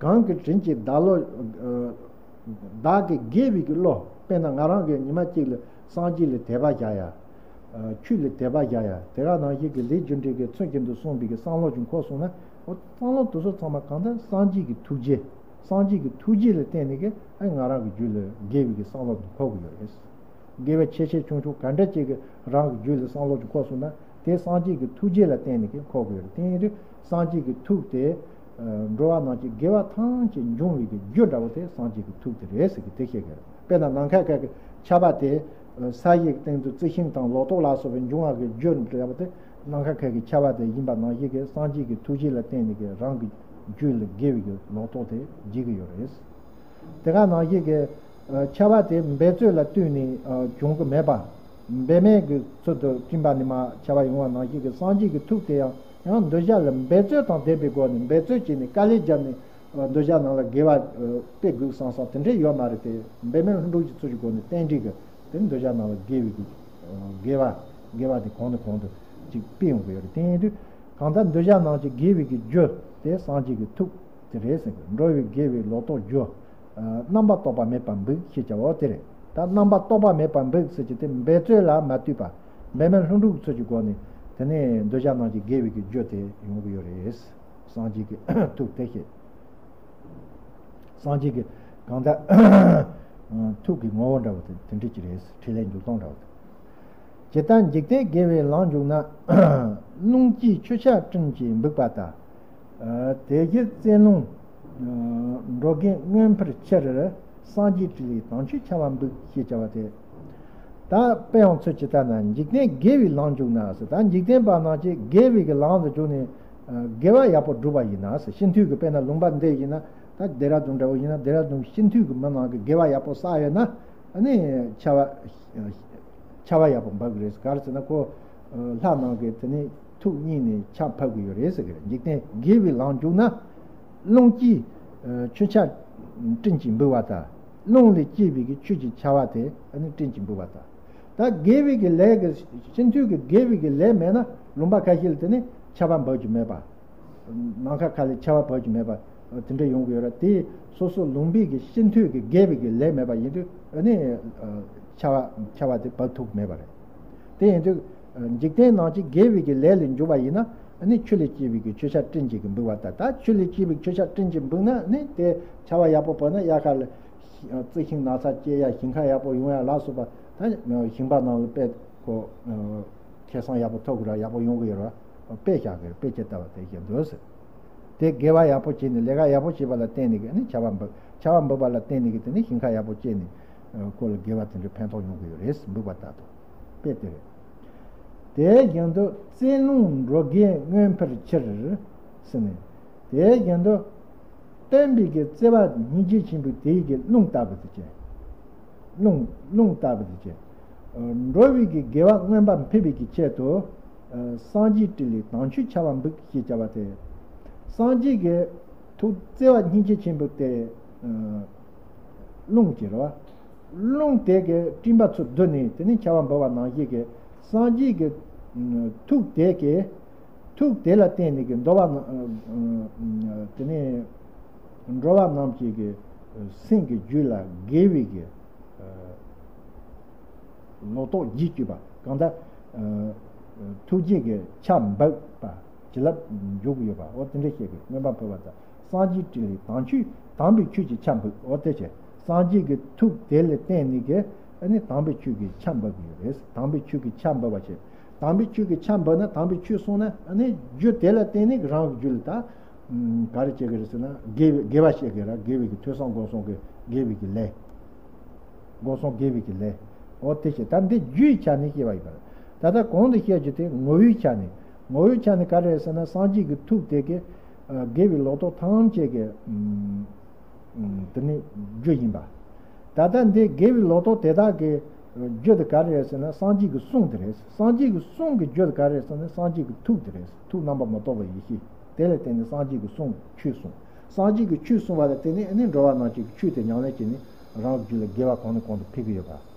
གང་གིས་དྲིན་ཅན་བདག་བློ། བདག་གི་དགེ་བའི་གི་བློ། དཔེར་ན་ང་རང་གི་ཉི་མ་གཅིག་ལ་སངས་རྒྱས་ལ་དད་པ་བཞག་ཡ། ཆོས་ལ་དད་པ་བཞག་ཡ། དེ་ག་ནང་བཞིན་གྱི་ལས་རྒྱུ་འབྲས་ཀྱི་མཚོན་བྱེད་དུ་གསུངས་པའི་གི་བསམ་བློ་ཅིག་འཁོར་སོང་ན། འོ་བསམ་བློ་དེ་ཚོ་ཚང་མ་གང་ལྟར་སངས་རྒྱས་ཀྱི་ཐུགས་རྗེ། སངས་རྒྱས་ཀྱི་ཐུགས་རྗེ་ལ་བརྟེན་ནས་གི་ཨ་ང་རང་གི་རྒྱུད་ལ་དགེ་བའི་གི་བསམ་བློ་དེ་འཁོར་གི་ཡོད་རེད། དགེ་བ་ཆེ་ཆེ་ཆུང་ཆུང་ག་འདྲ་ཅིག་གི་རང་གི་རྒྱུད་ལ་བསམ་བློ་ཅིག་འཁོར་སོང་ན། དེ་སངས་རྒྱས་ཀྱི་ཐུགས་རྗེ་ལ་བརྟེན་ནས་ཀྱང་འཁོར་དགོས་རེད། དེ་ཡིན་དུས་སངས་རྒྱས་ཀྱི་ཐུགས་དེ། ཨ་འགྲོ་བ་རྣམས་ཀྱི་དགེ་བ་ཐམས་ཅད་འབྱུང་བའི་གི་རྒྱུ་འདྲ་བོ་དེ་སངས་རྒྱས་ཀྱི་ཐུགས་དེ་རེད་ཟེར་གི་དེ་བཤད་གི་རེད། དཔེར་ན་ནམ་མཁའ་ཁ་གི་ཆར་པ་དེ། ཨ་ས་ཡི་སྟེང་དུ་རྩི་ཤིང་དང་ལོ་ཏོག་ལ་སོགས་པའི་འབྱུང་བ་གི་རྒྱུ་འདྲ་བོ་དེ་ནམ་མཁའ་ཁ་གི་ཆར་པ་དེ་ཡིན་པ་ནང་བཞིན་གྱི་སངས་རྒྱས་ཀྱི་ཐུགས་རྗེ་ལ་བརྟེན་ནས་ཀྱི་རང་གི་རྒྱུད་ལ་དགེ་བའི་གི་ལོ་ཏོག་དེ་རྒྱས་ཀྱི་ཡོད་རེད། དེ་ག་ནང་བཞིན་གྱི་ཆར་པ་དེ་འབད་རྩོལ་ལ་ལྟོས་ནས་བྱུང་གི་མེད་པ། འབད་མེད་ཀྱི་ཚུལ་དུ་སྤྲིན་པ་ནས་མར་ཆར་པ་ཡོང་བ་ནང་བཞིན་གྱི་སངས་རྒྱས་ཀྱི་ཐུགས་དེ་ཡང་ཡང་འདོད་ཆགས་ལ་འབད་རྩོལ་དང་ལྡན་པའི་སྒོ་ནས་འབད་རྩོལ་བྱས་ནས་དཀའ་ལས་བརྒྱབ་ནས་འདོད་ཆགས་ནང་ལ་དགེ་བ་སྤེལ་དགོས་བསམ་བསམ་དེ་འདྲས་ཡོད་མ་རེད་དེ། འབད་མེད་ལྷུན་གྲུབ་ཀྱི་ཚུལ་གྱི་སྒོ་ནས་རྟེན་འབྲེལ་གྱི་དེ་འདོད་ཆགས་ནང་ལ་དགེ་བའི་གི་དགེ་བ་དགེ་བ་དེ་གོང་ནས་གོང་དུ་ཅིག་སྤེལ་ཡོང་གི་ཡོད་རེད། དེ་ཡིན་དུས་གང་ལྟར་འདོད་ཆགས་ནང་གི་དགེ་བའི་གི་རྒྱུ་དེ་སངས་རྒྱས་ཀྱི་ཐུགས་དེ་རེད་ཟེར་གི། འགྲོ་བའི་དགེ་བའི་ལོ་ཏོག་རྒྱུ། རྣམ་པར་རྟོག་པ་མེད་པར་འབུག་ཞེས་བྱ་བ་དེ་རེད། ད་རྣམ་པར་རྟོག་པ་མེད་པར་འབུག་ཟེར་གྱི་དེ་འབད་རྩོལ་ལ་མ་ལྟོས་པ། འབད་མེད་ལྷུན་གྲུབ་ཀྱི་ཚུལ་གྱི་སྒོ་ནས་དེ་ནས་འདོད་ཆགས་ནང་གི་དགེ་བའི་གི་རྒྱུ་དེ་ཡོང་གི་ཡོད་རེད། སངས་རྒྱས་ཀྱི་ཐུགས་དེ་བཤད། སངས་རྒྱས་ཀྱི་གང་ལྟར་ཐུགས་ཀྱི་ངོ་བོ་འདྲ་བོ་དེ་དེ་འདྲ་ཅིག་རེད། འཕྲིན་ལས་འཇུག་སྟངས་འདྲ་བོ་དེ། ཇི་ལྟར་འཇིག་རྟེན་དགེ་བའི་ལམ་འཇུག་ན། རླུང་གིས་ཆུ་ཆར་སྤྲིན་གྱིས་འབུད་པ་ལྟར། དེ་བཞིན་རྩེ་རླུང་འགྲོ་རྒན་མངོན་འཕེལ་ཕྱིར། སངས་རྒྱས་སྤྲིན་ལས་དྭངས་ཆུས་ཆར་པ་འབུད་ཞེས་བྱ་བ་སྟེ། ད་དཔེ་ཡང་ཚུལ་ཇི་ལྟར་ན། འཇིག་རྟེན་དགེ་བའི་ལམ་འཇུག་ན་ཟེར། ད་འཇིག་རྟེན་པ་རྣམས་ཀྱིས་དགེ་བའི་གི་ལམ་དུ་འཇུག་ནས། དགེ་བ་ཡག་པོ་བསྒྲུབས་པ་ཡིན་ན་ཟེར། སྤྱི་འཐུས་ཀྱི་དཔེར་ན་ལུང་པ་འདི་ཡིན་ན། ད་ལྡེ་ར་ལྡུན་འདྲ་བོ་ཡིན་ན་ལྡེ་ར་ལྡུན་སྤྱི་འཐུས་ཀྱི་མི་རྣམས་ཀྱིས་དགེ་བ་ཡག་པོ་བསགས་ཡོད་ན། ཨ་ནི་ཆར་པ་ཆར་པ་ཡག་པོ་འབབ་གི་རེད། ག་རེ་ཟེར་ན་ཁོ་ལྷ་རྣམས་ཀྱིས་དེ་ནི་ཐུགས་མཉེས་ནས་ཆར་ཕབ་གི་ཡོད་རེད་ཟེར་གི་རེད། འཇིག་རྟེན་དགེ་བའི་ལམ་འཇུག་ན། རླུང་གིས་ཆུ་ཆར་སྤྲིན་གྱིས་འབུད་པ་ལྟར། རླུང་ལས་སྐྱེས་པའི་གི་ཆུ་གི་ཆར་པ་དེ་ཨ་ནི་སྤྲིན་གྱིས་འབུད་པ་ལྟར། ད་དགེ་བའི་གི་ལས་ཀྱི་སྤྱི་འཐུས་ཀྱི་དགེ་བའི་གི་ལས་མེད་ན་ལུང་པ་ཁ་ཤས་ལ་དེ་ནི་ཆར་པ་འབབ་རྒྱུ་མེད་པ། ནམ་མཁའ་ཁ་ལས་ཆར་པ་བབས་ཀྱི་མེད་པ་དེ་འདྲ་ཡོང་གི་ཡོད་ར། དེ་སོ་སོ་ལུང་པའི་གི་སྤྱི་འཐུས་ཀྱི་དགེ་བའི་གི་ལས་མེད་པ་ཡིན་དུས་ཨ་ནི་ཆར་པ་ཆར་པ་དེ་བབས་ཐུབ་མེད་པ་རེད། དེ་ཡིན་དུས་འཇིག་རྟེན་ནང་གི་དགེ་བའི་གི་ལས་ལ་འཇུག་པ་ཡིན་ན་ཨ་ནི་ཆུ་ལས་སྐྱེས་པའི་གི་ཆུ་ཆར་སྤྲིན་གྱིས་གི་འབུད་པ་ལྟར། ད་ཆུ་ལས་སྐྱེས་པའི་ཆུ་ཆར་སྤྲིན་གྱིས་འབུད་ན་ཨ་ནི་དེ་ཆར་པ་ཡག་པོ་བབས་ན་དབྱར་ཁ་ལ་རྩི་ཤིང་ནགས་ཚལ་སྐྱེ་ཡ། ཞིང་ཁ་ཡག་པོ་ཡོང་ཡ་ལ་སོགས་པ། ད་ཞིང་པ་རྣམས་ལ་དཔེ་ཁོ་ཁེ་བཟང་ཡག་པོ་ཐོབ་གི་ར། ཡག་པོ་ཡོང་གི་ཡོད་ར། དཔེ་བཞག་གི་ར། དཔེ་ཆ་ལྟ་བ་དེ་བཞིན་དུ་ཟེར། དེ་དགེ་བ་ཡག་པོ་བྱས་ནས་ལས་ཀ་ཡག་པོ་བྱས་པ་ལ་བརྟེན་ནས་གི་ནི་ཆར་པ་འབབ། ཆར་པ་འབབ་པ་ལ་བརྟེན་ནས་གི་དེ་ནི་ཞིང་ཁ་ཡག་པོ་སྐྱེས་ནས་ཁོ་ལ་དགེ་བ་དེ་འདྲའི་ཕན་ཐོགས་ཡོང་གི་ཡོད་རེད། འབུད་པ་ལྟར་དུ། དཔེ་དེ་རེད། དེ་བཞིན་དུ་རྩེ་རླུང་འགྲོ་རྒན་མངོན་འཕེལ་ཕྱིར་ཟེར་ནས། དེ་བཞིན་དུ་སྟོན་པའི་གི་བརྩེ་བ་སྙིང་རྗེ་ཆེན་པོའི་དེའི་གི་རླུང་ལྟ་བུ་དེ་བྱས། རླུང་རླུང་ལྟ་བུ་དེ་བྱས། འགྲོ་བའི་གི་དགེ་བ་མངོན་པ་འཕེལ་བའི་གི་ཆེད་དུ། སངས་རྒྱས་སྤྲིན་ལས་དྭངས་ཆུས་ཆར་པ་འབུད་ཞེས་བྱ་བ་སྟེ། སངས་རྒྱས་ཀྱི་ཐུགས་བརྩེ་བ་སྙིང་རྗེ་ཆེན་པོ་དེ། རླུང་གི་རེད་བ། རླུང་དེ་གི་སྤྲིན་པ་ཚུར་བསྡུ་ནས་དེ་ནས་ཆར་པ་འབབ་པ་ནང་བཞིན་གྱི་སངས་རྒྱས་ཀྱི་ཐུགས་དེ་གི་ཐུགས་དེ་ལ་བརྟེན་ནས་ཀྱི་འགྲོ་བ་རྣམས་དེ་ནས་འགྲོ་བ་རྣམས་ཀྱི་གི་སེམས་ཀྱི་རྒྱུད་ལ་དགེ་བའི་གི་ལོ་ཏོག་རྒྱས་བཅུག་པ། གང་ལྟར་ཐུགས་རྗེ་གི་ཆར་འབབ་པ་བྱིན་རླབས་འཇུག་གི་ཡོད་པ། འོ་དེ་འདྲ་བཤད་གི། མངོན་པ་འཕེལ་བ་དང་། སངས་རྒྱས་སྤྲིན་ལས་དྭངས་ཆུས། དྭངས་པའི་ཆུ་གིས་ཆར་འབུད། འོ་དེ་བྱས་སངས་རྒྱས་ཀྱི་ཐུགས་དེ་ལ་བརྟེན་ནས་ཀྱི་ཨ་ནི་དྭངས་པའི་ཆུ་གིས་ཆར་འབབ་ཀྱི་ཡོད་རེད། དྭངས་པའི་ཆུ་གིས་ཆར་འབབ་པ་བྱས། དྭངས་པའི་ཆུ་གིས་ཆར་འབབ་ན་དྭངས་པའི་ཆུ་སོང་ན་ཨ་ནི་རྒྱུ་དེ་ལ་བརྟེན་ནས་རང་གི་རྒྱུད་ལ་ད་ག་རེ་བྱེད་ཀྱི་རེད་ཟེར་ན། དགེ་བའི་དགེ་བ་བྱེད་ཀྱི་ར། དགེ་བའི་གི་ཐོས་བསམ་སྒོམ་གསུམ་གྱི་དགེ་བའི་གི་ལས། སྒོམ་གསུམ་དགེ་བའི་གི་ལས། འོ་དེ་བྱས། ད་འདི་རྒྱུའི་ཆ་ནས་བཤད་པ་ཡིན་པ་རེད། ད་ལྟ་གོང་དུ་བཤད་རྒྱུ་དེ་ངོ་བོའི་ཆ་ནས། ངོ་བོའི་ཆ་ནས་ག་རེ་རེད་ཟེར་ན། སངས་རྒྱས་ཀྱི་ཐུགས་དེ་གི་དགེ་བའི་ལོ་ཏོག་ཐམས་ཅད་ཀྱི་དེ་ནི་རྒྱུ་ཡིན་པ། ད་ལྟ་འདི་དགེ་བའི་ལོ་ཏོག་དེ་དག་གི་རྒྱུ་དེ་ག་རེ་རེད་ཟེར་ན། སངས་རྒྱས་ཀྱི་གསུང་དེ་རེད། སངས་རྒྱས་ཀྱི་གསུང་གི་རྒྱུ་དེ་ག་རེ་རེད་ཟེར་ན། སངས་རྒྱས་ཀྱི་ཐུགས་དེ་རེད། ཐུགས་རྣམ་པར་མི་རྟོག་པའི་ཡེ་ཤེས་དེ་ལ་བརྟེན་ནས་སངས་རྒྱས་ཀྱི་གསུང་ཆོས་གསུངས། སངས་རྒྱས་ཀྱི་ཆོས་གསུངས་པ་ལ་བརྟེན་ནས་ཨ་ནི་འགྲོ་བ་རྣམས་ཀྱི་ཆོས་དེ་ཉམས་ལེན་བྱས་ནས་རང་གི་རྒྱུད་ལ་དགེ་བ་གོང་ནས་གོང་དུ་འཕེལ་གྱི་ཡོད་པ།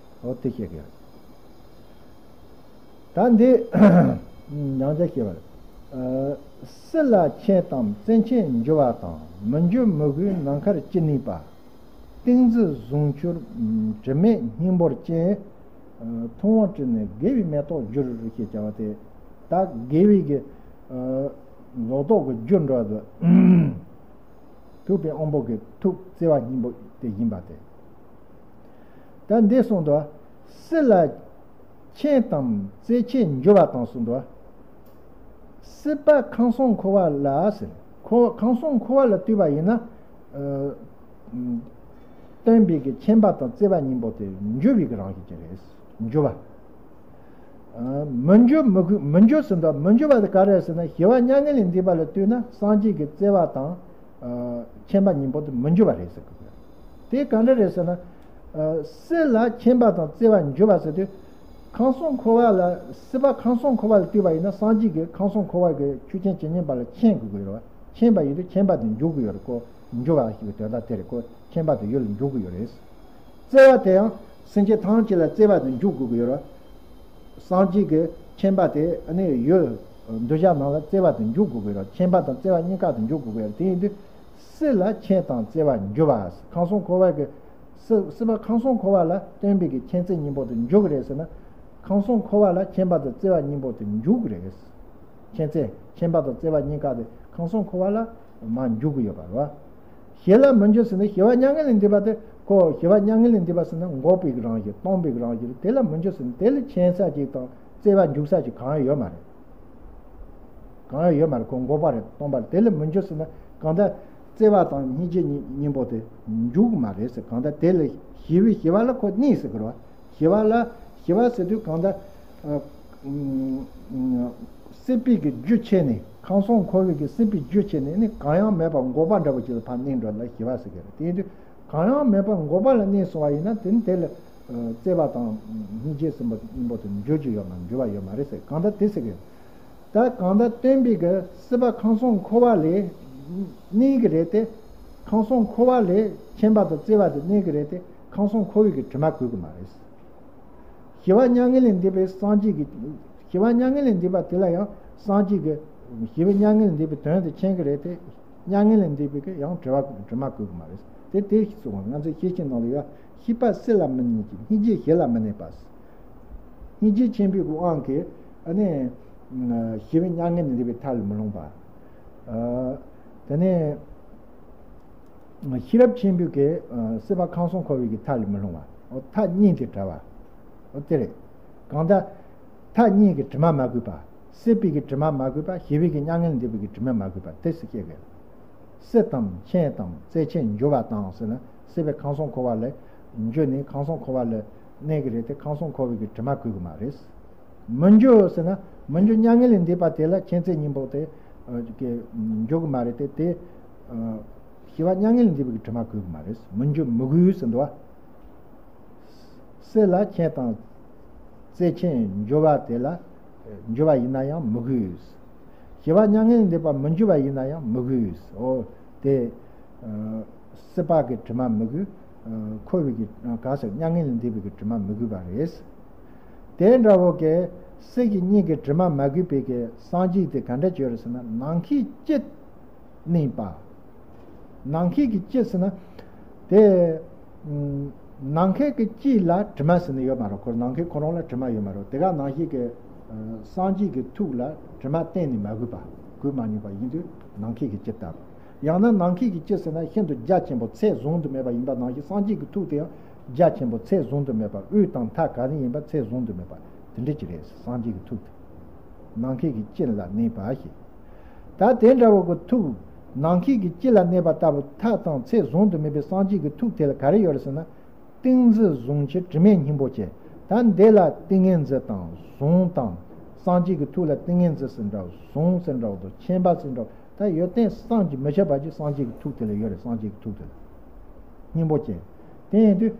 འོ་དེ་བཤད་ཀྱི་ཡོད། ད་འདི་ཡང་བསྐྱར་བཤད་པ་རེད། སྲིད་ལ་ཆད་དམ་བཙན་ཆད་འགྱུར་བ་དང་། མི་འགྱུར་མི་དགོས་ནམ་མཁར་ཅི་གནས་པ། ཏིང་འཛིན་གཟུངས་འཁྱུར་དྲི་མེད་སྙིང་པོར་བཅས། ཐུབ་དབང་སྤྲུལ་ནས་དགེ་བའི་མེ་ཏོག་གྱུར་ཞེས་བྱ་བ་སྟེ། ད་དགེ་བའི་གི་ལོ་ཏོག་གི་རྒྱུ་འགྲོ་དུ་ཐུབ་པའི་དབང་པོ་གི་ཐུགས་བརྩེ་བ་སྙིང་པོ་དེ་ཡིན་པ་སྟེ། ད་འདི་གསུངས་དུ། སྲིད་ལ་མཁྱེན་དང་བརྩེ་ཆེན་འགྱུར་བ་དང་གསུངས་དུ། སྲིད་པ་ཁམས་གསུམ་འཁོར་བ་ལ་ཟེར། འཁོར་ཁམས་གསུམ་འཁོར་བ་ལ་ལྟོས་པ་ཡིན་ན། ཨ། སྟོན་པའི་གི་མཁྱེན་པ་དང་བརྩེ་བ་སྙིང་པོ་དེ་འགྱུར་བའི་གི་རང་བཞིན་ཅན་རེད། འགྱུར་བ། ཨ། མི་འགྱུར་མི་དགོས། མི་འགྱུར་ཟེར་འདུག་མི་འགྱུར་བ་དེ་ག་རེ་ཟེར་ན། ཞི་བ་མྱ་ངན་ལས་འདས་པ་ལ་ལྟོས་ན་སངས་རྒྱས་ཀྱི་བརྩེ་བ་དང་། ཨ། མཁྱེན་པ་སྙིང་པོ་དེ་མི་འགྱུར་བ་རེད་ཟེར་གི། དེ་ག་འདྲ་རེད་ཟེར་ན། ཨ། སྲིད་ལ་མཁྱེན་པ་དང་བརྩེ་བ་འགྱུར་བ་ཟེར་དུས། ཁམས་གསུམ་འཁོར་བ་ལ། སྲིད་པ་ཁམས་གསུམ་འཁོར་བ་ལ་ལྟོས་པ་ཡིན་ན་སངས་རྒྱས་ཀྱིས་ཁམས་གསུམ་འཁོར་བ་གི་ཆོས་ཅན་ཇི་སྙེད་པ་ལ་མཁྱེན་དགོས་ཀྱི་ཡོད་རེད་བ། མཁྱེན་པ་ཡིན་དུས་མཁྱེན་པ་དེ་འགྱུར་གྱི་ཡོད་རེད་ཀོ། འགྱུར་བ་ཞེས་པའི་དོན་དག་དེ་རེད་ཀོ། མཁྱེན་པ་དེ་ཡུལ་ལ་འགྱུར་གྱི་ཡོད་རེད། བརྩེ་བ་དེ་ཡང་སེམས་ཅན་ཐམས་ཅད་ལ་བརྩེ་བ་དེ་འཇུག་དགོས་ཀྱི་ཡོད་རེད། སངས་རྒྱས་ཀྱི་མཁྱེན་པ་དེ་ནི་ཡུལ་གདུལ་བྱ་རྣམས་ལ་བརྩེ་བ་དེ་འཇུག་དགོས་ཀྱི་ཡོད་རེད། མཁྱེན་པ་དང་བརྩེ་བ་གཉིས་ཀ་དེ་འཇུག་དགོས་ཀྱི་ཡོད་རེད། དེ་ཡིན་དུས་སྲིད་ལ་མཁྱེན་དང་བརྩེ་བ་འགྱུར་བ། ཁམས་གསུམ་འཁོར་བ་གི་སྲིད་སྲིད་པ་ཁམས་གསུམ་འཁོར་བ་ལ་སྟོན་པའི་གི་མཁྱེན་བརྩེ་སྙིང་པོ་དེ་འཇུག་གི་རེད་ཟེར་ན། ཁམས་གསུམ་འཁོར་བ་ལ་མཁྱེན་པ་དང་བརྩེ་བ་སྙིང་པོ་དེ་འཇུག་གི་རེད། མཁྱེན་བརྩེ་མཁྱེན་པ་དང་བརྩེ་བ་གཉིས་ཀ་དེ་ཁམས་གསུམ་འཁོར་བ་ལ་མར་འཇུག་གི་ཡོད་པ་རེད་བ། ཞི་ལ་མི་འགྱུར་ཟེར་ནས་ཞི་བ་མྱ་ངན་ལས་འདས་པ་དེ་ཁོ་ཞི་བ་མྱ་ངན་ལས་འདས་པ་ཟེར་ན་འགོག་པའི་རང་བཞིན་སྟོང་པའི་རང་བཞིན་རེད། དེ་ལ་མི་འགྱུར་ཟེར་ན་དེ་ལ་མཁྱེན་ས་ཅིག་དང་བརྩེ་བ་འཇུག་ས་ཅིག་གང་ཡང་ཡོད་མ་རེད། གང་ཡང་ཡོད་མ་རེད། ཁོ་འགོག་པ་རེད་སྟོང་པ་རེད། དེ་ལ་མི་འགྱུར་ཟེར་ན་གང་ལྟར་བརྩེ་བ་དང་སྙིང་རྗེ་གཉིས་གཉིས་པོ་དེ་འཇུག་གི་མ་རེད་ཟེར། གང་ལྟར་དེ་ལ་ཞི་བའི་ཞི་བ་ལ་ཁོ་གནས་ཟེར་གི་རེད་བ། ཞི་བ་ལ་ཞི་བ་ཟེར་དུས་གང་ལྟར། ཨ། ཨ། སྲིད་པའི་གི་རྒྱུ་བྱས་ནས་ཁམས་གསུམ་འཁོར་བའི་གི་སྲིད་པའི་རྒྱུ་བྱས་ནས་ནི་གང་ཡང་མེད་པར་འགོག་པ་འདྲ་བོ་ཅིག་ལ་ཕར་གནས་འགྲོ་ལ་ཞི་བ་ཟེར་གི་རེད། དེ་ཡིན་དུས་གང་ཡང་མེད་པར་འགོག་པ་ལ་གནས་སོང་བ་ཡིན་ན་དེ་ནི་དེ་ལ་བརྩེ་བ་དང་སྙིང་རྗེ་ཟེར་བ་གཉིས་པོ་དེ་འགྱུར་རྒྱུ་ཡོད་མ་འགྱུར་བ་ཡོད་མ་རེད་ཟེར། གང་ལྟར་དེ་ཟེར་གི་རེད། ད་གང་ལྟར་སྟོན་པའི་གི་སྲིད་པ་ཁམས་གསུམ་འཁོར་བ་ལས་གནས་གི་རེད་དེ། ཁམས་གསུམ་འཁོར་བ་ལས་མཁྱེན་པ་དང་བརྩེ་བ་དེ་གནས་གི་རེད་དེ། ཁམས་གསུམ་འཁོར་བའི་གི་དྲི་མ་གོས་གི་མ་རེད། ཞི་བ་མྱ་ངན་ལས་འདས་པའི་སངས་རྒྱས་ཀྱི། ཞི་བ་མྱ་ངན་ལས་འདས་པ་དེ་ལ་ཡང་སངས་རྒྱས་ཀྱི་ཞི་བ་མྱ་ངན་ལས་འདས་པའི་དོན་དེ་མཁྱེན་གྱི་རེད་དེ། མྱ་ངན་ལས་འདས་པའི་གི་ཡང་དྲི་བ་དྲི་མ་གོས་གི་མ་རེད། དེ་དེ་ཞིག་གསུངས་པ་ང་ཚོའི་ཤེར་ཕྱིན་ནང་ལ་ཡང་ཤེས་པ་སྲིད་ལ་མི་གནས་ཀྱི་སྙིང་རྗེ་ཞི་ལ་མི་གནས་པ། སྙིང་རྗེ་ཆེན་པོའི་གི་དབང་གིས་ཨ་ནི་ཞི་བ་མྱ་ངན་ལས་འདས་པའི་མཐའ་ལ་མི་ལྷུང་བ། ཨ། དེ་ནས། ཤེས་རབ་ཆེན་པོའི་གི་སྲིད་པ་ཁམས་གསུམ་འཁོར་བའི་གི་མཐའ་ལས་མི་ལྷུང་བ། འོ་མཐའ་གཉིས་དེ་བྲལ་བ། འོ་དེ་རེད། གང་ལྟར་མཐའ་གཉིས་ཀྱི་དྲི་མ་མ་གོས་པ། སྲིད་པའི་གི་དྲི་མ་མ་གོས་པ། ཞི་བའི་གི་མྱ་ངན་ལས་འདས་པའི་གི་དྲི་མ་མ་གོས་པ་དེ་སྲིད་སྐྱེ་གི། སྲིད་དང་མཁྱེན་དང་བརྩེ་ཆེན་འགྱུར་བ་དང་ཟེར་ན་སྲིད་པའི་ཁམས་གསུམ་འཁོར་བ་ལས་འགྱུར་ནས་ཁམས་གསུམ་འཁོར་བ་ལས་གནས་གི་རེད་དེ་ཁམས་གསུམ་འཁོར་བའི་གི་དྲི་མ་གོས་གི་མ་རེད། མི་འགྱུར་ཟེར་ན་མི་འགྱུར་མྱ་ངན་ལས་འདས་པ་དེ་ལ་མཁྱེན་བརྩེ་སྙིང་པོ་དེ་གི་འགྱུར་གི་མ་རེད་དེ་དེ་ཞི་བ་མྱ་ངན་ལས་འདས་པའི་གི་དྲི་མ་གོས་གི་མ་རེད། མི་འགྱུར་མི་གོས་ཟེར་འདུག་བ། སྲིད་ལ་མཁྱེན་དང་བརྩེ་ཆེན་འགྱུར་བ་དེ་ལ་འགྱུར་བ་ཡིན་ན་ཡང་མི་གོས། ཞི་བ་མྱ་ངན་ལས་འདས་པ་མི་འགྱུར་བ་ཡིན་ན་ཡང་མི་གོས། འོ་དེ། སྲིད་པ་གི་དྲི་མ་མི་གོས། འཁོར་བའི་གི་ག་ཟེར་མྱ་ངན་ལས་འདས་པའི་གི་དྲི་མ་མི་གོས་པ་རེད། དེ་འདྲ་བོ་གི་སྲིད་ཀྱི་གཉིས་ཀྱི་དྲི་མ་མ་གོས་པའི་གི་སངས་རྒྱས་དེ་ག་འདྲ་ཅིག་ཡོད་རེད་ཟེར་ན་ནམ་མཁའི་དཀྱིལ་གནས་པ། ནམ་མཁའི་གི་དཀྱིལ་ཟེར་ན་དེ། ནམ་མཁའི་གི་དཀྱིལ་ལ་དྲི་མ་ཟེར་ནི་ཡོད་མ་རེད། ཁོ་ནམ་མཁའི་ཁོ་རང་ལ་དྲི་མ་ཡོད་མ་རེད། དེ་ག་ནང་བཞིན་གི་སངས་རྒྱས་ཀྱི་ཐུགས་ལ་དྲི་མ་གཏན་ནས་མ་གོས་པ་གོས་མ་མྱོང་པ་ཡིན་དུས་ནམ་མཁའི་གི་དཀྱིལ་ལྟ་བུ། ཡང་ན་ནམ་མཁའི་གི་དཀྱིལ་ཟེར་ན་ཤིན་ཏུ་རྒྱ་ཆེན་པོ་ཚད་བཟུང་དུ་མེད་པ་ཡིན་པ་ནང་བཞིན་སངས་རྒྱས་ཀྱི་ཐུགས་དེ་ཡང་རྒྱ་ཆེན་པོ་ཚད་བཟུང་དུ་མེད་པ་དབུས་དང་མཐའ་ག་ནས་ཡིན་པ་ཚད་བཟུང་དུ་མེད་པ་དེ་འདྲ་ཅིག་རེད། སངས་རྒྱས་ཀྱི་ཐུགས་དེ་ནམ་མཁའི་གི་དཀྱིལ་ལ་གནས་པ་ཞེས། ད་དེ་འདྲ་བོ་གི་ཐུགས་ནམ་མཁའི་གི་དཀྱིལ་ལ་གནས་པ་ལྟ་བུ་མཐའ་དང་ཚད་བཟུང་དུ་མེད་པའི་སངས་རྒྱས་ཀྱི་ཐུགས་དེ་ལ་ག་རེ་ཡོད་རེད་ཟེར་ན། ཏིང་འཛིན་གཟུངས་འཁྱུད་དྲི་མེད་སྙིང་པོ་ཅན། ད་འདི་ལ་ཏིང་ངེ་འཛིན་དང་གཟུངས་དང་། སངས་རྒྱས་ཀྱི་ཐུགས་ལ་ཏིང་ངེ་འཛིན་ཟེར་འདྲ་བོ་གཟུངས་ཟེར་འདྲ་བོ་དང་མཁྱེན་པ་ཟེར་འདྲ་བོ་ད་ཡོད་ཏན་བསམ་གྱིས་མི་ཁྱབ་པ་ཅིག་སངས་རྒྱས་ཀྱི་ཐུགས་དེ་ལ་ཡོད་རེད། སངས་རྒྱས་ཀྱི་ཐུགས་དེ་ལ་སྙིང་པོ་ཅན། དེ་ཡིན་དུས་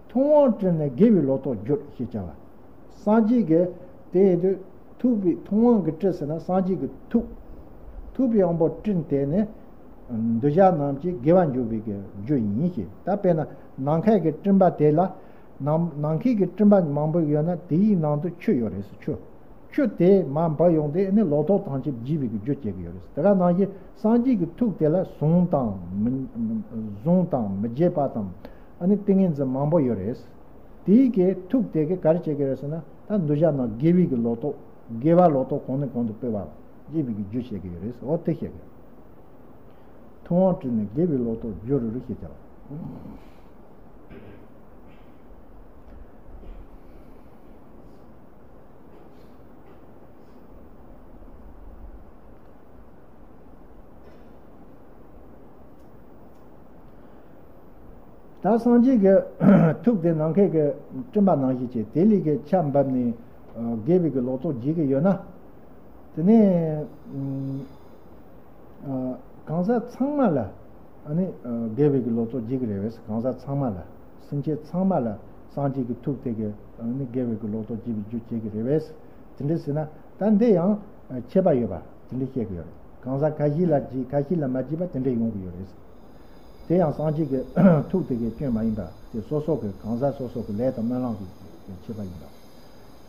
ཐུབ་དབང་སྤྲུལ་ནས་དགེ་བའི་ལོ་ཏོག་གྱུར་ཞེས་བྱ་བ། སངས་རྒྱས་ཀྱི་དེ་ཡིན་དུས་ཐུབ་པའི་ཐུབ་དབང་གི་སྤྲུལ་ཟེར་ན་སངས་རྒྱས་ཀྱི་ཐུགས། ཐུབ་པའི་དབང་པོ་སྤྲུལ་དེ་ནི་གདུལ་བྱ་རྣམས་ཀྱི་དགེ་བ་འཇུག་པའི་གི་རྒྱུ་ཡིན་ཞེས། ད་དཔེར་ན་ནམ་མཁའི་གི་སྤྲིན་པ་དེ་ལ་ནམ་ནམ་མཁའི་གི་སྤྲིན་པ་མང་པོ་ཡོད་ན་དེའི་ནང་དུ་ཆུ་ཡོད་རེད་ཟེར། ཆུ། ཆུ་དེ་མར་འབབ་ཡོང་དུས་ནི་ལོ་ཏོག་ཐམས་ཅད་རྒྱས་པའི་གི་རྒྱུ་བྱེད་ཀྱི་ཡོད་རེད། དེ་ག་ནང་བཞིན་སངས་རྒྱས་ཀྱི་ཐུགས་དེ་ལ་གཟུངས་དང་མི་གཟུངས་དང་མི་བརྗེད་པ་དང་ ཨ་ནི་ཏིང་ངེ་འཛིན་མང་པོ་ཡོད་རེད། དེའི་གི་ཐུགས་དེ་གི་ག་རེ་བྱེད་ཀྱི་རེད་ཟེར་ན། ད་འདུལ་བྱ་ནང་དགེ་བའི་གི་ལོ་ཏོག་དགེ་བ་ལོ་ཏོག་གོང་ནས་གོང་དུ་སྤེལ་བ་ཅེས་པའི་གི་རྒྱུ་བཤད་ཀྱི་ཡོད་རེད། འོ་དེ་བཤད་ཀྱི་ཡོད། ཐུབ་དབང་བྲིས་ནས་དགེ་བའི་ལོ་ཏོག་བསྒྱུར་རུ་རུ་ཞེས་བྱ་བ། ད་སངས་རྒྱས་ཀྱི་ཐུགས་དེ་ནམ་མཁའི་གི་སྤྲིན་པ་ནང་བཞིན་བྱས། དེ་ལས་ཀྱི་ཆར་འབབ་ནས་དགེ་བའི་གི་ལོ་ཏོག་རྒྱས་ཀྱི་ཡོད་ན། དེ་ནས་གང་ཟག་ཚང་མ་ལ་ཨ་ནི་དགེ་བའི་གི་ལོ་ཏོག་རྒྱས་ཀྱི་རེད་བས། གང་ཟག་ཚང་མ་ལ། སེམས་ཅན་ཚང་མ་ལ་སངས་རྒྱས་ཀྱི་ཐུགས་དེ་གི་ཨ་ནི་དགེ་བའི་གི་ལོ་ཏོག་རྒྱས་པའི་རྒྱུ་བྱེད་ཀྱི་རེད་བས། དེ་འདྲ་ཟེར་ན། ད་འདི་ཡང་ཁྱད་པར་ཡོད་པ་དེ་འདྲ་བཤད་ཀྱི་ཡོད་རེད། གང་ཟག་ཁ་ཤས་ལ་རྒྱས། ཁ་ཤས་ལ་མ་རྒྱས་པ་དེ་འདྲ་ཡོང་གི་ཡོད་རེད། དེ་ཡང་སངས་རྒྱས་ཀྱི་ཐུགས་དེ་གི་སྐྱོན་མ་ཡིན་པ་དེ་སོ་སོ་གི་གང་ཟག་སོ་སོ་གི་ལས་དང་སྨོན་ལམ་གྱི་ཁྱད་པར་ཡིན་པ།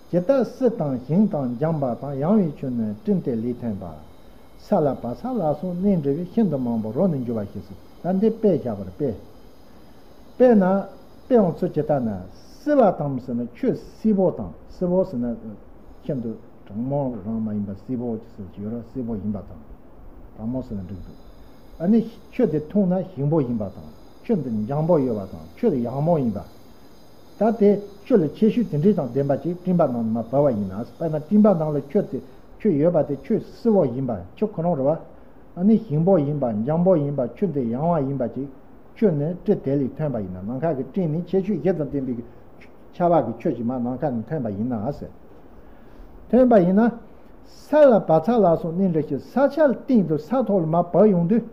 ཇི་ལྟར་བསིལ་དང་ཞིང་དང་། འཇམ་པ་དང་། ཡང་བའི་ཆུ་ནི་སྤྲིན་དེ་ལས་ཐོན་པ། ས་ལ་བག་ཚ་ལ་སོགས་གནས་འདྲ་བས། ཤིན་ཏུ་མང་པོ་རོ་ནི་འཇུ་བ་ཞེས་སོ། ད་འདི་དཔེ་བཞག་པར་དཔེ། དཔེར་ན། དཔེ་ཡང་ཚུལ་ཇི་ལྟར་ན། བསིལ་བ་དང་ཟེར་ན་ཆུ་བསིལ་པོ་དང་། བསིལ་པོ་ཟེར་ན་ཤིན་ཏུ་གྲང་མོ་རང་མ་ཡིན་པ་བསིལ་པོ་ཟེར་གྱི་ཡོད་རེད། བསིལ་པོ་ཡིན་པ་དང་། གྲང་མོ་ཟེར་ན་འགྲིག་འདུག་ཨ་ནི་ཆུ་དེ་འཐུང་ན་ཞིམ་པོ་ཡིན་པ་དང་། ཆུ་འདི་འཇམ་པོ་ཡོད་པ་དང་། ཆུ་དེ་ཡག་མོ་ཡིན་པ། ད་དེ་ཆུ་ལ་ཁྱད་ཆོས་དེ་འདྲ་དང་ལྡན་པ་ཅིག་སྤྲིན་པ་ནང་མར་བབས་པ་ཡིན་ན། དཔེར་ན་སྤྲིན་པ་ནང་ལ་ཆུ་དེ་ཆུ་ཡོད་པ་དེ་ཆུ་བསིལ་པོ་ཡིན་པ། ཆུ་ཁོ་རང་རེད་པ། ཨ་ནི་ཞིམ་པོ་ཡིན་པ། འཇམ་པོ་ཡིན་པ། ཆུ་འདི་ཡང་བ་ཡིན་པ་ཅིག་ཆུ་ནི་སྤྲིན་དེ་ལས་ཐོན་པ་ཡིན་ན། ནམ་མཁའ་གི་སྤྲིན་ནི་ཁྱད་ཆོས་བཞི་དང་ལྡན་པའི་ཆར་པ་གི་ཆུ་ཞིག་མར་ནམ་མཁའ་ནས་ཐོན་པ་ཡིན་ན་ཟེར། ཐོན་པ་ཡིན་ན། ས་ལ་བག་ཚ་ལ་སོགས་གནས་འདྲ་ཞིག་ས་ཆ་ལ་སྟེང་དུ་ས་ཐོག་ལ་མར་བབས་ཡོང་དུས།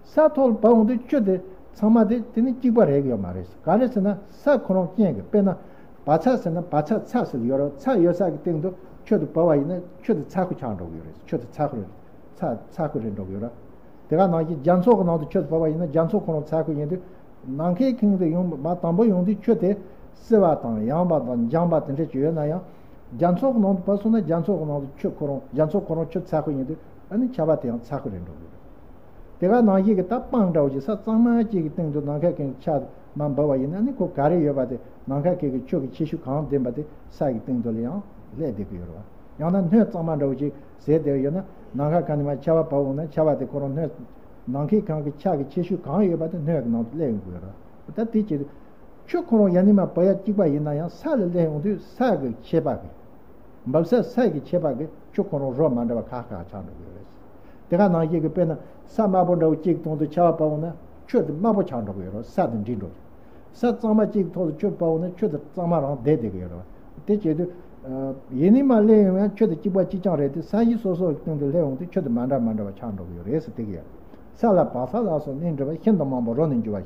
ས་ཐོག་ལ་བབས་ཡོང་དུས་ཆུ་དེ་ཚང་མ་དེ་དེ་ནི་གཅིག་པ་རེག་ཡོད་མ་རེད། ག་རེ་ཟེར་ན་ས་ཁོ་རང་རྐྱེན་གྱིས། དཔེར་ན་བག་ཚ་ཟེར་ན་བག་ཚ་ཚྭ་ཟེར་ཡོད་རེད། ཚྭ་ཡོད་ས་གི་སྟེང་དུ་ཆུ་དེ་བབས་པ་ཡིན་ན་ཆུ་དེ་ཚྭ་ཁུ་ཆགས་འགྲོ་གི་ཡོད་རེད། ཆུ་དེ་ཚྭ་ཁུ་རེད། ཚྭ་ཚྭ་ཁུ་རེད་འགྲོ་གི་ཡོད་རེད། དེ་ག་ནང་བཞིན་རྒྱ་མཚོ་གི་ནང་དུ་ཆུ་དེ་བབས་པ་ཡིན་ན་རྒྱ་མཚོ་ཁོ་རང་ཚྭ་ཁུ་ཡིན་དུས། ནམ་མཁའི་ཁེངས་དུ་ཡོང་མ་དང་པོ་ཡོང་དུས་ཆུ་དེ་བསིལ་བ་དང་ཡང་བ་དང་འཇམ་པ་དེ་འདྲ་ཅིག་ཡོད་ན་ཡང་། རྒྱ་མཚོ་གི་ནང་དུ་བབས་སོང་ན་རྒྱ་མཚོ་གི་ནང་དུ་ཆུ་ཁོ་རང་རྒྱ་མཚོ་ཁོ་རང་ཆུ་ཚྭ་ཁུ་ཡིན་དུས། ཨ་ནི་ཆར་པ་དེ་ཡང་ཚྭ་ཁུ་རེད་འགྲོ་གི་རེད། དེ་ག་ནང་བཞིན་གྱི་ད་སྤང་འདྲ་བོ་ཞིག་ས་གཙང་མ་ཅིག་གི་སྟེང་དུ་ནམ་མཁའི་ཁེངས་ཆར་མར་འབབ་པ་ཡིན་ན་ནི་ཁོ་ག་རེ་ཡོད་པ་དེ། ནམ་མཁའ་ཁེངས་ཀྱི་ཆུ་གི་ཁྱད་ཆོས་གང་ལྡན་པ་དེ་ས་ཡི་སྟེང་དུ་ལ་ཡང་སླེབས་བསྡད་ཀྱི་ཡོད་རེད་བ། ཡང་ན་སྣོད་གཙང་མ་འདྲ་བོ་ཅིག་ཟེར་བསྡད་ཡོད་ན། ནམ་མཁའ་ག་ནས་མར་ཆར་པ་བབས་འོང་ན་ཆར་པ་དེ་ཁོ་རང་སྣོད། ནམ་མཁའི་ཁེངས་ཀྱི་ཆར་གྱི་ཁྱད་ཆོས་གང་ཡོད་པ་དེ་སྣོད་ཀྱི་ནང་དུ་སླེབས་ཡོང་གི་ཡོད་རེད། ད་དེ་བྱེད་དུས་ཆུ་ཁོ་རང་ཡང་ནས་མར་བབས་ཡ་གཅིག་པ་ཡིན་ན་ཡང་ས་ལ་སླེབས་ཡོང་དུས་ས་གི་ཁྱད་པར་གྱིས། འབབ་ས་ས་གི་ཁྱད་པར་གྱིས་ཆུ་ཁོ་རང་རོ་མ་འདྲ་བ་ཁག་ཁག་ཆགས་འགྲོ་གི་ཡོད་རེད། དེ་ག་ནང་བཞིན་གྱི་དཔེར་ན་ས་དམར་པོ་འདྲ་བོ་གཅིག་གི་སྟེང་དུ་ཆར་པ་བབས་འོང་ན་ཆུ་དེ་དམར་པོ་ཆགས་འགྲོ་གི་ཡོད་རེད། ས་དེ་འདྲིལ་འགྲོ་གི། ས་གཙང་མ་གཅིག་གི་ཐོག་ཏུ་ཆུ་བབས་འོང་ན་ཆུ་དེ་གཙང་མ་རང་བསྡད་བསྡད་ཀྱི་ཡོད་རེད། དེ་བྱེད་དུས། ཡང་ནས་མར་སླེབས་ཡོང་ཡང་ཆུ་དེ་གཅིག་པ་གཅིག་རྐྱང་རེད་དེ། ས་གཞི་སོ་སོ་གི་སྟེང་དུ་སླེབས་ཡོང་དུས་ཆུ་དེ་མ་འདྲ་མ་འདྲ་བ་ཆགས་འགྲོ་གི་ཡོད་རེད་ཟེར། དེ་གི་ཡ། ས་ལ་བག་ཚ་ལ་སོགས་གནས་འདྲ་བས། ཤིན་ཏུ་མང་པོ་རོ་ནི་འཇུ་བ།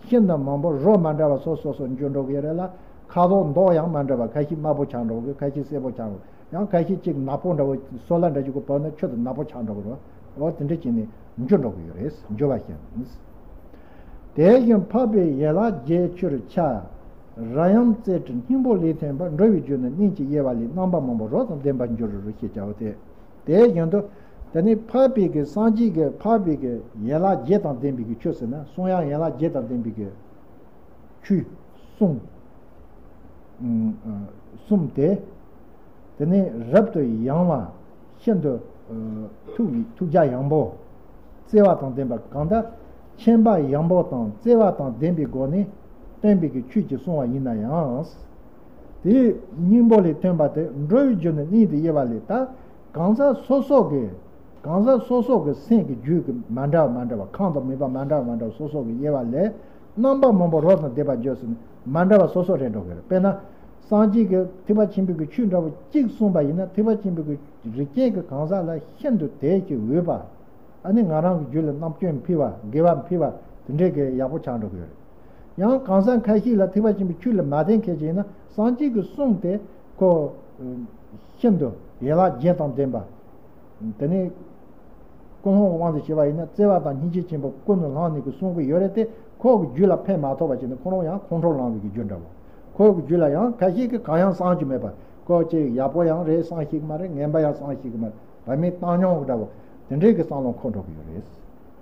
ཤིན་ཏུ་མང་པོ་རོ་མ་འདྲ་བ་སོ་སོ་སོ་འཇུ་འགྲོ་གི་ཡོད་རེད་ལ། ཁ་དོག་མདོག་ཡང་མ་འདྲ་བ། ཁ་ཤས་དམར་པོ་ཆགས་འགྲོ་གི། ཁ་ཤས་སེར་པོ་ཆགས་འགྲོ། ཡང་ཁ་ཤས་གཅིག་ནག་པོ་འདྲ་བོ་སོལ་བ་འདྲ་ཅིག་གུ་བབས་ན་ཆུ་དེ་ནག་པོ་ཆགས་འགྲོ་གི་རེད། འོ་དེ་འདྲ་བྱས་ནས་འཇུ་འགྲོ་གི་ཡོད་རེད། འཇུ་བ་ཞེས། དེ་བཞིན་འཕགས་པའི་ཡན་ལག་བརྒྱད་ཆུར་ཆགས། ར་ཡམ་རྩེ་གྲུར་སྙིང་པོ་ལས་ཐོན་པ། འགྲོ་བའི་རྒྱུ་ནི་སྙིང་གི་དབྱེ་བ་ལས། རྣམ་པ་མང་པོ་རོ་དང་ལྡན་པར་འགྱུར་རོ་ཞེས་བྱ་བ་སྟེ། དེ་བཞིན་དུ། དེ་ནི་འཕགས་པའི་གི་སངས་རྒྱས་ཀྱི་འཕགས་པའི་གི་ཡན་ལག་བརྒྱད་དང་ལྡན་པའི་གི་ཆུ་ཟེར་ན། གསུང་དབྱངས་ཡན་ལག་བརྒྱད་དང་ལྡན་པའི་གི་ཆུ་གསུང་། ཨུམ། ཨ། གསུམ་སྟེ། དེ་ནི་རབ་ཏུ་ཡངས་པ། ཤིན་ཏུ། ཨ། ཐུགས་ཀྱི་ཐུགས་རྒྱ་ཡངས་པོ། བརྩེ་བ་དང་ལྡན་པ། གང་ལྟར་མཁྱེན་པ་ཡངས་པོ་དང་བརྩེ་བ་དང་ལྡན་པའི་སྒོ་ནས་བསྟན་པའི་གི་ཆོས་ཀྱི་གསུང་བ་ཡིན་ན་ཡང་། དེའི་སྙིང་པོ་ལས་ཐོན་པ་དེ་འགྲོ་བའི་རྒྱུ་ནི་སྙིང་དུ་དབྱེ་བ་ལས། ད་གང་ཟག་སོ་སོ་གི། གང་ཟག་སོ་སོ་གི་སེམས་ཀྱི་རྒྱུད་ཀྱི་མ་འདྲ་བ་མ་འདྲ་བ། ཁམས་དང་མོས་པ་མ་འདྲ་བ་མ་འདྲ་བ་སོ་སོ་གི་དབྱེ་བ་ལས། རྣམ་པ་མང་པོ་རོ་དང་ལྡན་པར་འགྱུར་ཟེར་ནས་མ་འདྲ་བ་སོ་སོ་རེད་འགྲོ་གི་རེད། དཔེར་ན། སངས་རྒྱས་ཀྱི་ཐེག་པ་ཆེན་པོའི་གི་ཆོས་འདྲ་བོ་གཅིག་གསུངས་པ་ཡིན་ན། ཐེག་པ་ཆེན་པོའི་གི་རིགས་ཅན་གྱི་གང་ཟག་ལ་ཤིན་ཏུ་དལ་གྱིས་འོས་པ། ཨ་ནི་ང་རང་གི་རྒྱུད་ལ་རྣམ་དཔྱོད་འཕེལ་བ། དགེ་བ་འཕེལ་བ་དེ་འདྲའི་གི་ཡག་པོ་ཆགས་འགྲོ་གི་ཡོད་རེད། ཡང་གང་ཟག་ཁ་ཤས་ལ་ཐེག་པ་ཆེན་པོའི་ཆོས་ལ་མ་བརྟེན་མཁན་ཅིག་ཡིན་ན། སངས་རྒྱས་ཀྱི་གསུང་དེ་ཁོ་ཤིན་ཏུ་ཡན་ལག་བརྒྱད་དང་ལྡན་པ། དེ་ནས་ཀུན་སློང་གི་དབང་དུ་བྱས་པ་ཡིན་ན། བརྩེ་བ་དང་སྙིང་རྗེ་ཆེན་པོ་ཀུན་ནས་བསླངས་ནས་ཀྱི་གསུང་གི་ཡོད་རེད་དེ། ཁོ་གི་རྒྱུད་ལ་ཕན་མ་ཐོགས་པ་བྱས་ནས་ཁོ་རང་ཡང་ཁོང་ཁྲོ་ལངས་པའི་གི་རྒྱུ་འདྲ་བོ། ཁོ་གི་རྒྱུད་ལ་ཡང་ཁ་ཤས་ཀྱིས་གང་ཡང་བསམ་རྒྱུ་མེད་པ། ཁོ་ཅིག་ཡག་པོ་ཡང་རེད་བསམ་ཤེས་ཀྱི་མ་རེད། ངན་པ་ཡང་བསམ་ཤེས་ཀྱི་མ་རེད། བར་མའི་བཏང་སྙོམས་འདྲ་བོ་དེ་འདྲའི་གི་བསམ་བློ་འཁོར་འགྲོ་གི་ཡོད་རེད།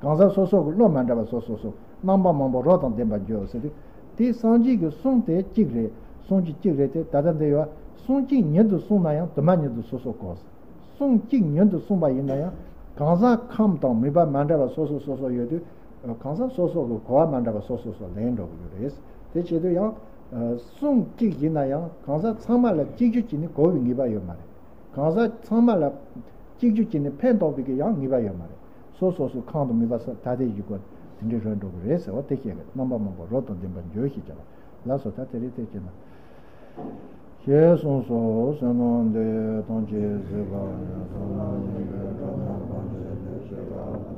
གང་ཟག་སོ་སོ་གི་བློ་མ་འདྲ་བ་སོ་སོ་སོ། རྣམ་པ་མང་པོ་རོ་དང་ལྡན་པར་འགྱུར་ཟེར་དུས། དེ་སངས་རྒྱས་ཀྱི་གསུང་དེ་གཅིག་རེད། གསུང་གཅིག་གཅིག་རེད་དེ། ད་ལྟ་འདི་ཡོད། གསུང་གཅིག་ཉིད་དུ་གསུངས་ན་ཡང་དུ་མ་ཉིད་དུ་སོ་སོ་གོ། གསུང་གཅིག་ཉིད་དུ་གསུངས་པ་ཡིན་ན་ཡང་གང་ཟག་ཁམས་དང་མོས་པ་མ་འདྲ་བ་སོ་སོ་སོ་སོ་ཡོད་དུས། གང་ཟག་སོ་སོ་གི་གོ་བ་མ་འདྲ་བ་སོ་སོ་སོ་ལེན་འགྲོ་གི་ཡོད་རེད། དེ་བྱེད་དུས་ཡང་། གསུང་གཅིག་ཡིན་ན་ཡང་གང་ཟག་ཚང་མ་ལ་གཅིག་གྱུར་གྱིས་ནི་གོ་བའི་ངེས་པ་ཡོད་མ་རེད། གང་ཟག་ཚང་མ་ལ་གཅིག་གྱུར་གྱིས་ནི་ཕན་ཐོགས་པའི་གི་ཡང་ངེས་པ་ཡོད་མ་རེད། སོ་སོ་སོའི་ཁམས་དང་མོས་པ་ས་ཐ་དད་ཀྱི་སྒོ་དེ་འདྲའི་རོལ་འགྲོ་གི་རེད་ཟེར་བ་དེ་བཤད་གི། རྣམ་པ་མང་པོ་རབ་ཏུ་ལྡན་པར་འགྱུར་ཞེས་བྱ་བ་ལ་སོགས། ད་དེ་རིང་དེ་བྱས་ན། ཞེས་གསུངས་སོ། བསོད་ནམས་འདི་ཐམས་ཅད་གཟིགས་པ་ཉིད། ཐོབ་ནས་ཉེས་པའི་དགྲ་རྣམས་ཕམ་བྱས་ཏེ། སྐྱེ་རྒ་ན་